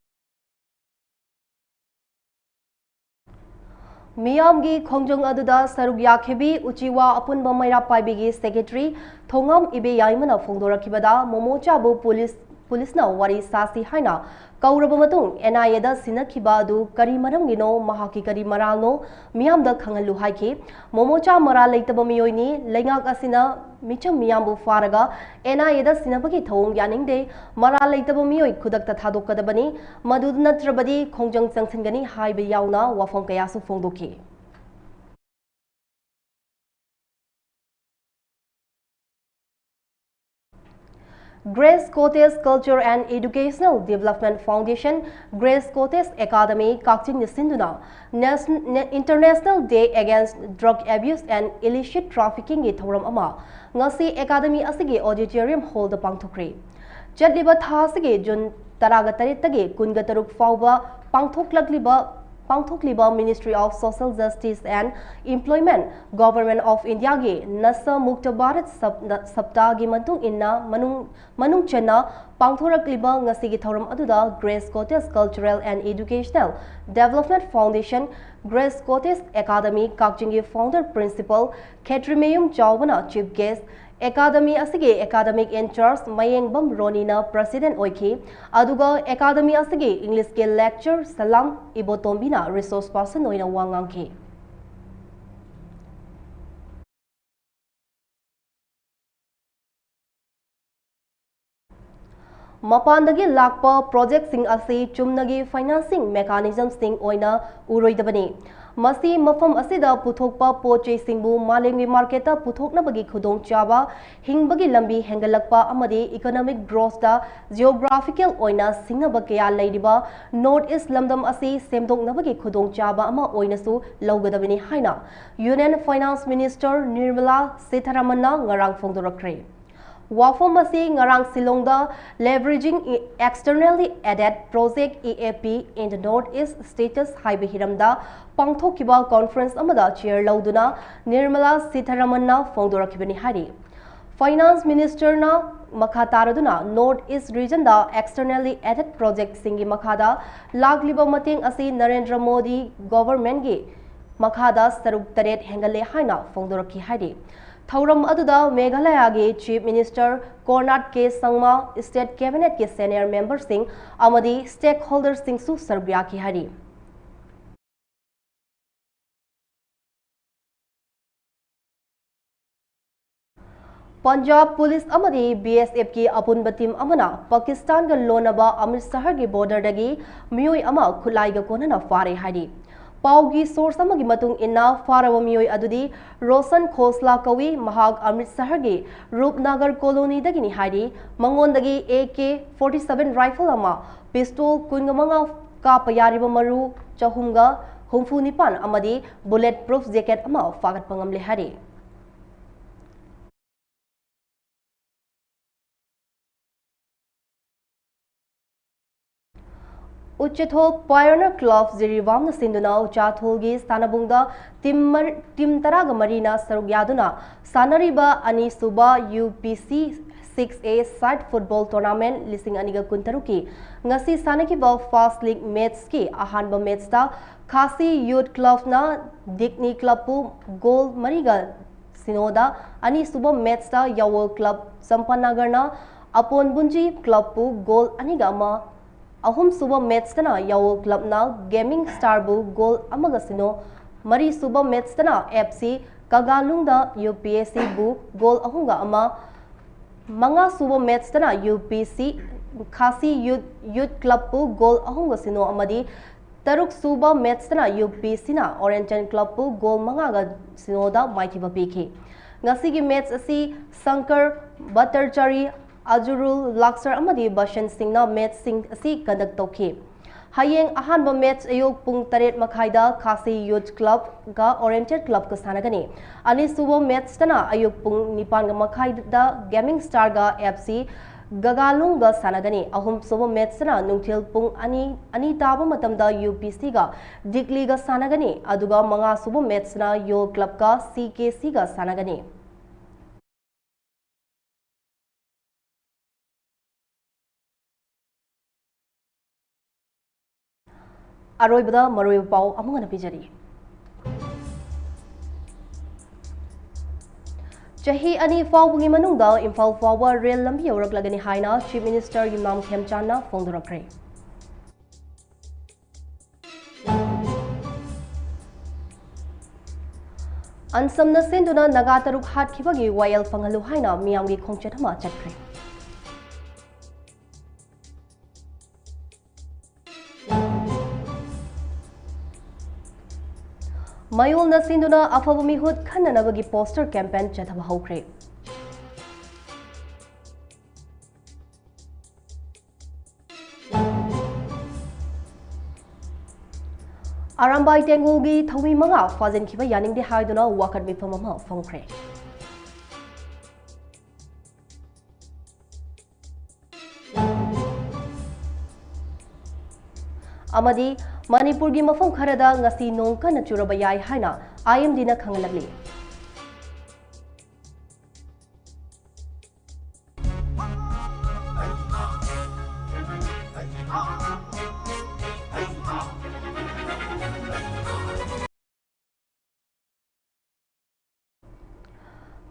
ꯃꯤꯌꯥꯝꯒꯤ ꯈꯣꯡꯖꯪ ꯑꯗꯨꯗ ꯁꯔꯨꯛ ꯌꯥꯈꯤꯕꯤ ꯎꯆꯤꯋꯥ ꯑꯄꯨꯟꯕ ꯃꯩꯔꯥ ꯄꯥꯏꯕꯤꯒꯤ ꯁꯦꯀ꯭ꯔꯦꯇꯔꯤ ꯊꯣꯉꯥꯝ ꯏꯕꯦꯌꯥꯏꯃꯅ ꯐꯣꯡꯗꯣꯔꯛꯈꯤꯕꯗ ꯃꯣꯃꯣꯆꯥꯕꯨ ꯄꯨꯂꯤꯁ, ꯄꯨꯂꯤꯁꯅ ꯋꯥꯔꯤ ꯁꯥꯁꯤ ꯍꯥꯏꯅ ꯀꯧꯔꯕ ꯃꯇꯨꯡ ꯑꯦꯟ ꯑꯥꯏ ꯑꯦꯗ ꯁꯤꯟꯅꯈꯤꯕ ꯑꯗꯨ ꯀꯔꯤ ꯃꯔꯝꯒꯤꯅꯣ, ꯃꯍꯥꯛꯀꯤ ꯀꯔꯤ ꯃꯔꯥꯜꯅꯣ, ꯃꯤꯌꯥꯝꯗ ꯈꯪꯍꯜꯂꯨ ꯍꯥꯏꯈꯤ꯫ ꯃꯣꯃꯣꯆꯥ ꯃꯔꯥꯜ ꯂꯩꯇꯕ ꯃꯤꯑꯣꯏꯅꯤ, ꯂꯩꯉꯥꯛ ꯑꯁꯤꯅ ꯃꯤꯆꯝ ꯃꯤꯌꯥꯝꯕꯨ ꯐꯥꯔꯒ ꯑꯦꯟ ꯑꯥꯏ ꯑꯦꯗ ꯁꯤꯟꯅꯕꯒꯤ ꯊꯧꯑꯣꯡ ꯌꯥꯅꯤꯡꯗꯦ, ꯃꯔꯥꯜ ꯂꯩꯇꯕ ꯃꯤꯑꯣꯏ ꯈꯨꯗꯛꯇ ꯊꯥꯗꯣꯛꯀꯗꯕꯅꯤ, ꯃꯗꯨ ꯅꯠꯇ꯭ꯔꯕꯗꯤ ꯈꯣꯡꯖꯪ ꯆꯪꯁꯤꯟꯒꯅꯤ ꯍꯥꯏꯕ ꯌꯥꯎꯅ ꯋꯥꯐꯝ ꯀꯌꯥꯁꯨ ꯐꯣꯡꯗꯣꯛꯈꯤ꯫ Grace Cottage Culture and Educational Development Foundation, Grace Cottage Academy ꯀꯛꯆꯤꯡꯅ ꯁꯤꯟꯗꯨꯅ Nation-, Ne-, International Day Against Drug Abuse and Illicit Traffickingꯒꯤ ꯊꯧꯔꯝ ꯑꯃ ꯉꯁꯤ ꯑꯦꯀꯥꯗꯃꯤ ꯑꯁꯤꯒꯤ auditorium hallꯗ ꯄꯥꯡꯊꯣꯛꯈ꯭ꯔꯦ꯫ ꯆꯠꯂꯤꯕ ꯊꯥ ꯑꯁꯤꯒꯤ ꯖꯨꯟ ꯇꯔꯥꯒ ꯇꯔꯦꯠꯇꯒꯤ ꯀꯨꯟꯒ ꯇꯔꯨꯛ ꯐꯥꯎꯕ ꯄꯥꯡꯊꯣꯛꯂꯛꯂꯤꯕ, ꯄꯥꯡꯊꯣꯛꯂꯤꯕ Ministry of Social Justice and Employment, Government of Indiaꯒꯤ ꯅꯁꯥ ꯃꯨꯛꯇ ꯚꯥꯔꯠ ꯁꯞ-, ꯁꯞꯇꯥꯒꯤ ꯃꯇꯨꯡ ꯏꯟꯅ ꯃꯅꯨꯡ, ꯃꯅꯨꯡ ꯆꯟꯅ ꯄꯥꯡꯊꯣꯔꯛꯂꯤꯕ ꯉꯁꯤꯒꯤ ꯊꯧꯔꯝ ꯑꯗꯨꯗ Grace Cottage Cultural and Educational Development Foundation, Grace Cottage Academy ꯀꯛꯆꯤꯡꯒꯤ founder principal ꯈꯦꯇ꯭ꯔꯤꯃꯌꯨꯝ ꯆꯥꯎꯕꯅ chief guest, ꯑꯦꯀꯥꯗꯃꯤ ꯑꯁꯤꯒꯤ academic in charge Mayengbam ꯔꯣꯅꯤꯅ president ꯑꯣꯏꯈꯤ, ꯑꯗꯨꯒ ꯑꯦꯀꯥꯗꯃꯤ ꯑꯁꯤꯒꯤ Englishꯀꯤ lecturer ꯁꯂꯥꯝ ꯏꯕꯣꯇꯣꯝꯕꯤꯅ resource person ꯑꯣꯏꯅ ꯋꯥ ꯉꯥꯡꯈꯤ꯫ ꯃꯄꯥꯟꯗꯒꯤ ꯂꯥꯛꯄ projectꯁꯤꯡ ꯑꯁꯤ ꯆꯨꯝꯅꯒꯤ financing mechanismꯁꯤꯡ ꯑꯣꯏꯅ ꯎꯔꯣꯏꯗꯕꯅꯤ꯫ ꯃꯁꯤ ꯃꯐꯝ ꯑꯁꯤꯗ ꯄꯨꯊꯣꯛꯄ ꯄꯣꯠ ꯆꯩꯁꯤꯡꯕꯨ ꯃꯥꯂꯦꯝꯒꯤ marketꯇ ꯄꯨꯊꯣꯛꯅꯕꯒꯤ ꯈꯨꯗꯣꯡꯆꯥꯕ, ꯍꯤꯡꯕꯒꯤ ꯂꯝꯕꯤ ꯍꯦꯟꯒꯠꯂꯛꯄ ꯑꯃꯗꯤ economic growthꯇ geographical ꯑꯣꯏꯅ ꯁꯤꯡꯅꯕ ꯀꯌꯥ ꯂꯩꯔꯤꯕ North East ꯂꯝꯗꯝ ꯑꯁꯤ ꯁꯦꯝꯗꯣꯛꯅꯕꯒꯤ ꯈꯨꯗꯣꯡꯆꯥꯕ ꯑꯃ ꯑꯣꯏꯅꯁꯨ ꯂꯧꯒꯗꯕꯅꯤ ꯍꯥꯏꯅ Union Finance Minister ꯅꯤꯔꯃꯂꯥ ꯁꯤꯊꯥꯔꯥꯃꯟꯅ ꯉꯔꯥꯡ ꯐꯣꯡꯗꯣꯔꯛꯈ꯭ꯔꯦ꯫ ꯋꯥꯐꯝ ꯑꯁꯤ ꯉꯔꯥꯡ ꯁꯤꯂꯣꯡꯗ Leveraging Externally Aided Project, E A P, in the North East Status ꯍꯥꯏꯕ ꯍꯤꯔꯝꯗ ꯄꯥꯡꯊꯣꯛꯈꯤꯕ conference ꯑꯃꯗ chair ꯂꯧꯗꯨꯅ ꯅꯤꯔꯃꯂꯥ ꯁꯤꯊꯥꯔꯥꯃꯟꯅ ꯐꯣꯡꯗꯣꯔꯛꯈꯤꯕꯅꯤ ꯍꯥꯏꯔꯤ꯫ Finance Ministerꯅ ꯃꯈꯥ ꯇꯥꯔꯗꯨꯅ North East regionꯗ externally aided projectꯁꯤꯡꯒꯤ ꯃꯈꯥꯗ ꯂꯥꯛꯂꯤꯕ ꯃꯇꯦꯡ ꯑꯁꯤ ꯅꯔꯦꯟꯗ꯭ꯔ ꯃꯣꯗꯤ governmentꯀꯤ ꯃꯈꯥꯗ ꯁꯔꯨꯛ ꯇꯔꯦꯠ ꯍꯦꯟꯒꯠꯂꯦ ꯍꯥꯏꯅ ꯐꯣꯡꯗꯣꯔꯛꯈꯤ ꯍꯥꯏꯔꯤ꯫ ꯊꯧꯔꯝ ꯑꯗꯨꯗ ꯃꯦꯘꯥꯂꯌꯥꯒꯤ Chief Minister Conrad K Sangma, State Cabinet ꯀꯤ senior member ꯁꯤꯡ ꯑꯃꯗꯤ stakeholder ꯁꯤꯡꯁꯨ ꯁꯔꯨꯛ ꯌꯥꯈꯤ ꯍꯥꯏꯔꯤ꯫ ꯄꯟꯖꯥꯕ ꯄꯨꯂꯤꯁ ꯑꯃꯗꯤ B S F ꯀꯤ ꯑꯄꯨꯟꯕ team ꯑꯃꯅ ꯄꯥꯀꯤꯁꯇꯥꯟꯒ ꯂꯣꯟꯅꯕ ꯑꯃ꯭ꯔꯤꯠꯁꯔꯒꯤ border ꯗꯒꯤ ꯃꯤꯑꯣꯏ ꯑꯃ ꯈꯨꯠꯂꯥꯏꯒ ꯀꯣꯟꯅꯅ ꯐꯥꯔꯦ ꯍꯥꯏꯔꯤ꯫ ꯄꯥꯎꯒꯤ source ꯑꯃꯒꯤ ꯃꯇꯨꯡ ꯏꯟꯅ, ꯐꯥꯔꯕ ꯃꯤꯑꯣꯏ ꯑꯗꯨꯗꯤ ꯔꯣꯁꯟ ꯈꯣꯁꯂꯥ ꯀꯧꯏ꯫ ꯃꯍꯥꯛ ꯑꯃ꯭ꯔꯤꯠꯁꯔꯒꯤ ꯔꯨꯞꯅꯥꯒꯔ colony ꯗꯒꯤꯅꯤ ꯍꯥꯏꯔꯤ꯫ ꯃꯉꯣꯟꯗꯒꯤ A K forty seven rifle ꯑꯃ, pistol ꯀꯨꯟꯃꯉꯥ ꯀꯥꯞꯄ ꯌꯥꯔꯤꯕ ꯃꯔꯨ ꯆꯍꯨꯝꯒ ꯍꯨꯝꯐꯨ ꯅꯤꯄꯥꯟ ꯑꯃꯗꯤ bullet proof jacket ꯑꯃ ꯐꯥꯒꯠꯄ ꯉꯝꯂꯦ ꯍꯥꯏꯔꯤ꯫ ꯎꯆꯥꯊꯣꯜ Pioneer Club ꯖꯤꯔꯤꯕꯥꯝꯅ ꯁꯤꯟꯗꯨꯅ ꯎꯆꯥꯊꯣꯜꯒꯤ ꯁꯥꯟꯅꯕꯨꯡꯗ team ꯃꯔ-, team ꯇꯔꯥꯒ ꯃꯔꯤꯅ ꯁꯔꯨꯛ ꯌꯥꯗꯨꯅ ꯁꯥꯟꯅꯔꯤꯕ ꯑꯅꯤꯁꯨꯕ U P C six A side football tournament ꯂꯤꯁꯤꯡ ꯑꯅꯤꯒ ꯀꯨꯟꯇꯔꯨꯛꯀꯤ ꯉꯁꯤ ꯁꯥꯟꯅꯈꯤꯕ first leg match ꯀꯤ ꯑꯍꯥꯟꯕ match ꯇ ꯈꯥꯁꯤ Youth Club ꯅ ꯗꯤꯛꯅꯤ Club ꯄꯨ goal ꯃꯔꯤꯒ ꯁꯤꯅꯣꯗ, ꯑꯅꯤꯁꯨꯕ match ꯇ ꯌꯥꯋꯣꯜ Club ꯆꯝꯄꯥꯅꯒꯔꯅ ꯑꯄꯣꯟꯕꯨꯟꯖꯤ Club ꯄꯨ goal ꯑꯅꯤꯒ ꯑꯃ, ꯑꯍꯨꯝꯁꯨꯕ match ꯇꯅ ꯌꯥꯋꯣꯜ Club ꯅ Gaming Star ꯕꯨ goal ꯑꯃꯒ ꯁꯤꯅꯣ, ꯃꯔꯤꯁꯨꯕ match ꯇꯅ F C ꯀꯒꯥꯂꯨꯡꯗ U P S C ꯕꯨ goal ꯑꯍꯨꯝꯒ ꯑꯃ, ꯃꯉꯥꯁꯨꯕ match ꯇꯅ U P C ꯈꯥꯁꯤ Youth, Youth Club ꯄꯨ goal ꯑꯍꯨꯝꯒ ꯁꯤꯅꯣ ꯑꯃꯗꯤ ꯇꯔꯨꯛꯁꯨꯕ match ꯇꯅ U P C ꯅ Oriental Club ꯄꯨ goal ꯃꯉꯥꯒ ꯁꯤꯅꯣꯗ ꯃꯥꯏꯊꯤꯕ ꯄꯤꯈꯤ꯫ ꯉꯁꯤꯒꯤ match ꯑꯁꯤ ꯁꯪꯀꯔ ꯚꯠꯇꯔꯆꯥꯔꯤ, ꯑꯖꯨꯔꯨꯜ ꯂꯥꯛꯁꯔ ꯑꯃꯗꯤ ꯕꯁꯟ ꯁꯤꯡꯅ match ꯁꯤꯡ ꯑꯁꯤ conduct ꯇꯧꯈꯤ꯫ ꯍꯌꯦꯡ ꯑꯍꯥꯟꯕ match ꯑꯌꯨꯛ ꯄꯨꯡ ꯇꯔꯦꯠ ꯃꯈꯥꯏꯗ ꯈꯥꯁꯤ Youth Club ꯒ Oriental Club ꯀ ꯁꯥꯟꯅꯒꯅꯤ꯫ ꯑꯅꯤꯁꯨꯕ match ꯇꯅ ꯑꯌꯨꯛ ꯄꯨꯡ ꯅꯤꯄꯥꯟꯒ ꯃꯈꯥꯏꯗ Gaming Star ꯒ F C ꯒꯒꯥꯂꯨꯡꯒ ꯁꯥꯟꯅꯒꯅꯤ꯫ ꯑꯍꯨꯝꯁꯨꯕ match ꯇꯅ ꯅꯨꯡꯊꯤꯜ ꯄꯨꯡ ꯑꯅꯤ, ꯑꯅꯤ ꯇꯥꯕ ꯃꯇꯝꯗ U P C ꯒ ꯗꯤꯛꯂꯤꯒ ꯁꯥꯟꯅꯒꯅꯤ꯫ ꯑꯗꯨꯒ ꯃꯉꯥꯁꯨꯕ match ꯇꯅ ꯌꯣꯜ Club ꯀ C K C ꯒ ꯁꯥꯟꯅꯒꯅꯤ꯫ ꯑꯔꯣꯏꯕꯗ ꯃꯔꯨꯑꯣꯏꯕ ꯄꯥꯎ ꯑꯃꯨꯛ ꯍꯟꯅ ꯄꯤꯖꯔꯤ꯫ ꯆꯍꯤ ꯑꯅꯤ ꯐꯥꯎꯕꯒꯤ ꯃꯅꯨꯡꯗ ꯏꯝꯐꯥꯜ ꯐꯥꯎꯕ ꯔꯦꯜ ꯂꯝꯕꯤ ꯌꯧꯔꯛꯂꯒꯅꯤ ꯍꯥꯏꯅ Chief Minister ꯌꯨꯝꯅꯥꯝ ꯈꯦꯝꯆꯥꯟꯅ ꯐꯣꯡꯗꯣꯔꯛꯈ꯭ꯔꯦ꯫ ꯑꯟꯁꯝꯅ ꯁꯤꯟꯗꯨꯅ ꯅꯥꯒꯥ ꯇꯔꯨꯛ ꯍꯥꯠꯈꯤꯕꯒꯤ ꯋꯥꯌꯦꯜ ꯐꯪꯍꯜꯂꯨ ꯍꯥꯏꯅ ꯃꯤꯌꯥꯝꯒꯤ ꯈꯣꯡꯆꯠ ꯑꯃ ꯆꯠꯈ꯭ꯔꯦ꯫ ꯃꯌꯣꯜꯅ ꯁꯤꯟꯗꯨꯅ ꯑꯐꯕ ꯃꯤꯍꯨꯠ ꯈꯟꯅꯅꯕꯒꯤ poster campaign ꯆꯠꯊꯕ ꯍꯧꯈ꯭ꯔꯦ꯫ ꯑꯔꯥꯝꯕꯥꯏ ꯇꯦꯡꯒꯣꯜꯒꯤ ꯊꯧꯃꯤ ꯃꯉꯥ ꯐꯥꯖꯤꯟꯈꯤꯕ ꯌꯥꯅꯤꯡꯗꯦ ꯍꯥꯏꯗꯨꯅ ꯋꯥꯀꯠ ꯃꯤꯐꯝ ꯑꯃ ꯐꯣꯡꯈ꯭ꯔꯦ꯫ ꯑꯃꯗꯤ ꯃꯅꯤꯄꯨꯔꯒꯤ ꯃꯐꯝ ꯈꯔꯗ ꯉꯁꯤ ꯅꯣꯡ ꯀꯟꯅ ꯆꯨꯔꯕ ꯌꯥꯏ ꯍꯥꯏꯅ IMDꯅ ꯈꯪꯍꯜꯂꯛꯂꯤ꯫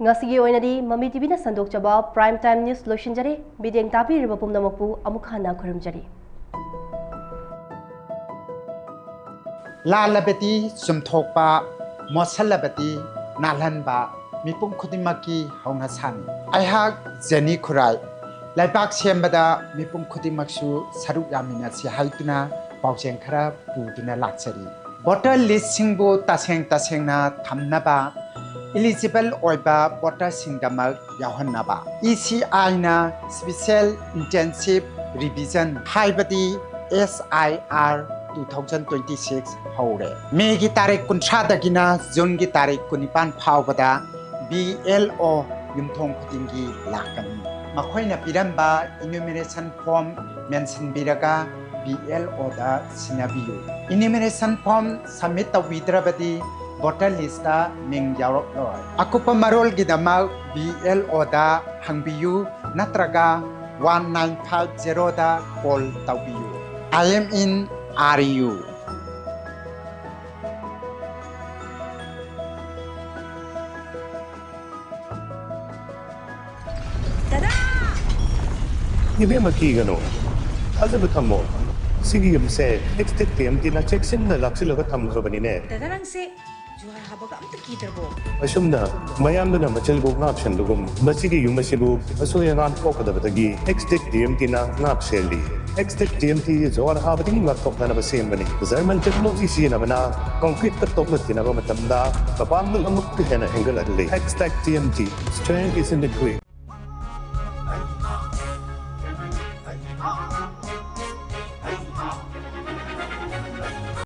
ꯉꯁꯤꯒꯤ ꯑꯣꯏꯅꯗꯤ ꯃꯃꯤ TVꯅ ꯁꯟꯗꯣꯛꯆꯕ Prime Time News ꯂꯣꯏꯁꯤꯟꯖꯔꯦ꯫ ꯃꯤꯠꯌꯦꯡ ꯇꯥꯕꯤꯔꯤꯕ ꯄꯨꯝꯅꯃꯛꯄꯨ ꯑꯃꯨꯛ ꯍꯟꯅ ꯈꯨꯔꯨꯝꯖꯔꯤ꯫ ꯂꯥꯜꯂꯕꯗꯤ ꯆꯨꯝꯊꯣꯛꯄ, ꯃꯣꯠꯁꯜꯂꯕꯗꯤ ꯅꯥꯜꯍꯟꯕ, ꯃꯤꯄꯨꯝ ꯈꯨꯗꯤꯡꯃꯛꯀꯤ ꯍꯧꯅꯁꯥꯅꯤ꯫ ꯑꯩꯍꯥꯛ ꯖꯦꯅꯤ ꯈꯨꯔꯥꯏ, ꯂꯩꯕꯥꯛ ꯁꯦꯝꯕꯗ ꯃꯤꯄꯨꯝ ꯈꯨꯗꯤꯡꯃꯛꯁꯨ ꯁꯔꯨꯛ ꯌꯥꯃꯤꯟꯅꯁꯤ ꯍꯥꯏꯗꯨꯅ ꯄꯥꯎꯖꯦꯜ ꯈꯔ ꯄꯨꯗꯨꯅ ꯂꯥꯛꯆꯔꯤ꯫ Voter listꯁꯤꯡꯕꯨ ꯇꯁꯦꯡ ꯇꯁꯦꯡꯅ ꯊꯝꯅꯕ, eligible ꯑꯣꯏꯕ voterꯁꯤꯡꯗꯃꯛ ꯌꯥꯎꯍꯟꯅꯕ ECIꯅ Special Intensive Revision, ꯍꯥꯏꯕꯗꯤ SIR two thousand twenty-six ꯍꯧꯔꯦ꯫ ꯃꯦꯒꯤ ꯇꯥꯔꯤꯛ ꯀꯨꯟꯊ꯭ꯔꯥꯗꯒꯤꯅ ꯖꯨꯟꯒꯤ ꯇꯥꯔꯤꯛ ꯀꯨꯟꯅꯤꯄꯥꯟ ꯐꯥꯎꯕꯗ BLO ꯌꯨꯝꯊꯣꯡ ꯈꯨꯗꯤꯡꯒꯤ ꯂꯥꯛꯀꯅꯤ꯫ ꯃꯈꯣꯏꯅ ꯄꯤꯔꯝꯕ enumeration form ꯃꯦꯟꯁꯤꯟꯕꯤꯔꯒ BLOꯗ ꯁꯤꯟꯅꯕꯤꯌꯨ꯫ Enumeration form submit ꯇꯧꯕꯤꯗ꯭ꯔꯕꯗꯤ voter listꯇ ꯃꯤꯡ ꯌꯥꯎꯔꯛꯂꯣꯏ꯫ ꯑꯀꯨꯞꯄ ꯃꯔꯣꯜꯒꯤꯗꯃꯛ BLOꯗ ꯍꯪꯕꯤꯌꯨ ꯅꯠꯇ꯭ꯔꯒ one nine five zeroꯗ call ꯇꯧꯕꯤꯌꯨ꯫ I am in RU. ꯏꯕꯦꯝꯃ, ꯀꯤꯒꯅꯨ, ꯊꯥꯖꯕ ꯊꯝꯃꯣ꯫ ꯁꯤꯒꯤ ꯌꯨꯝꯁꯦ ꯑꯦꯛꯁꯇꯦꯛ ꯇꯤ ꯑꯦꯝ ꯇꯤꯅ ꯆꯦꯛꯁꯤꯟꯅ ꯂꯥꯛꯁꯤꯜꯂꯒ ꯊꯝꯈ꯭ꯔꯕꯅꯤꯅꯦ꯫ ꯗꯥꯗꯥ, ꯅꯪꯁꯦ ꯖꯨꯍꯥꯔ ꯍꯥꯕꯒ ꯑꯝꯇ ꯀꯤꯗ꯭ꯔꯕꯣ? ꯑꯁꯨꯝꯅ ꯃꯌꯥꯝꯗꯨꯅ ꯃꯆꯤꯜꯕꯨ ꯉꯥꯛ ꯁꯦꯟꯕꯒꯨꯝ, ꯃꯁꯤꯒꯤ ꯌꯨꯝ ꯑꯁꯤꯕꯨ ꯑꯁꯣꯏ ꯑꯉꯥꯝ ꯊꯣꯛꯀꯗꯕꯗꯒꯤ ꯑꯦꯛꯁꯇꯦꯛ ꯇꯤ ꯑꯦꯝ ꯇꯤꯅ ꯉꯥꯛ ꯁꯦꯜꯂꯤ꯫ ꯑꯦꯛꯁꯇꯦꯛ ꯇꯤ ꯑꯦꯝ ꯇꯤ ꯖꯨꯍꯥꯔ ꯍꯥꯕꯗꯒꯤ ꯉꯥꯛꯊꯣꯛꯅꯅꯕ ꯁꯦꯝꯕꯅꯤ꯫ ꯖꯔꯃꯟ ꯇꯦꯛꯅꯣꯂꯣꯖꯤ ꯁꯤꯖꯤꯟꯅꯕꯅ ꯀꯪꯀ꯭ꯔꯤꯠꯇ ꯇꯣꯛꯅ ꯊꯤꯅꯕ ꯃꯇꯝꯗ ꯃꯄꯥꯡꯒꯜ ꯑꯃꯨꯛꯀ ꯍꯦꯟꯅ ꯍꯦꯟꯒꯠꯍꯜꯂꯤ꯫ Xtech T M T, strength is in the grit.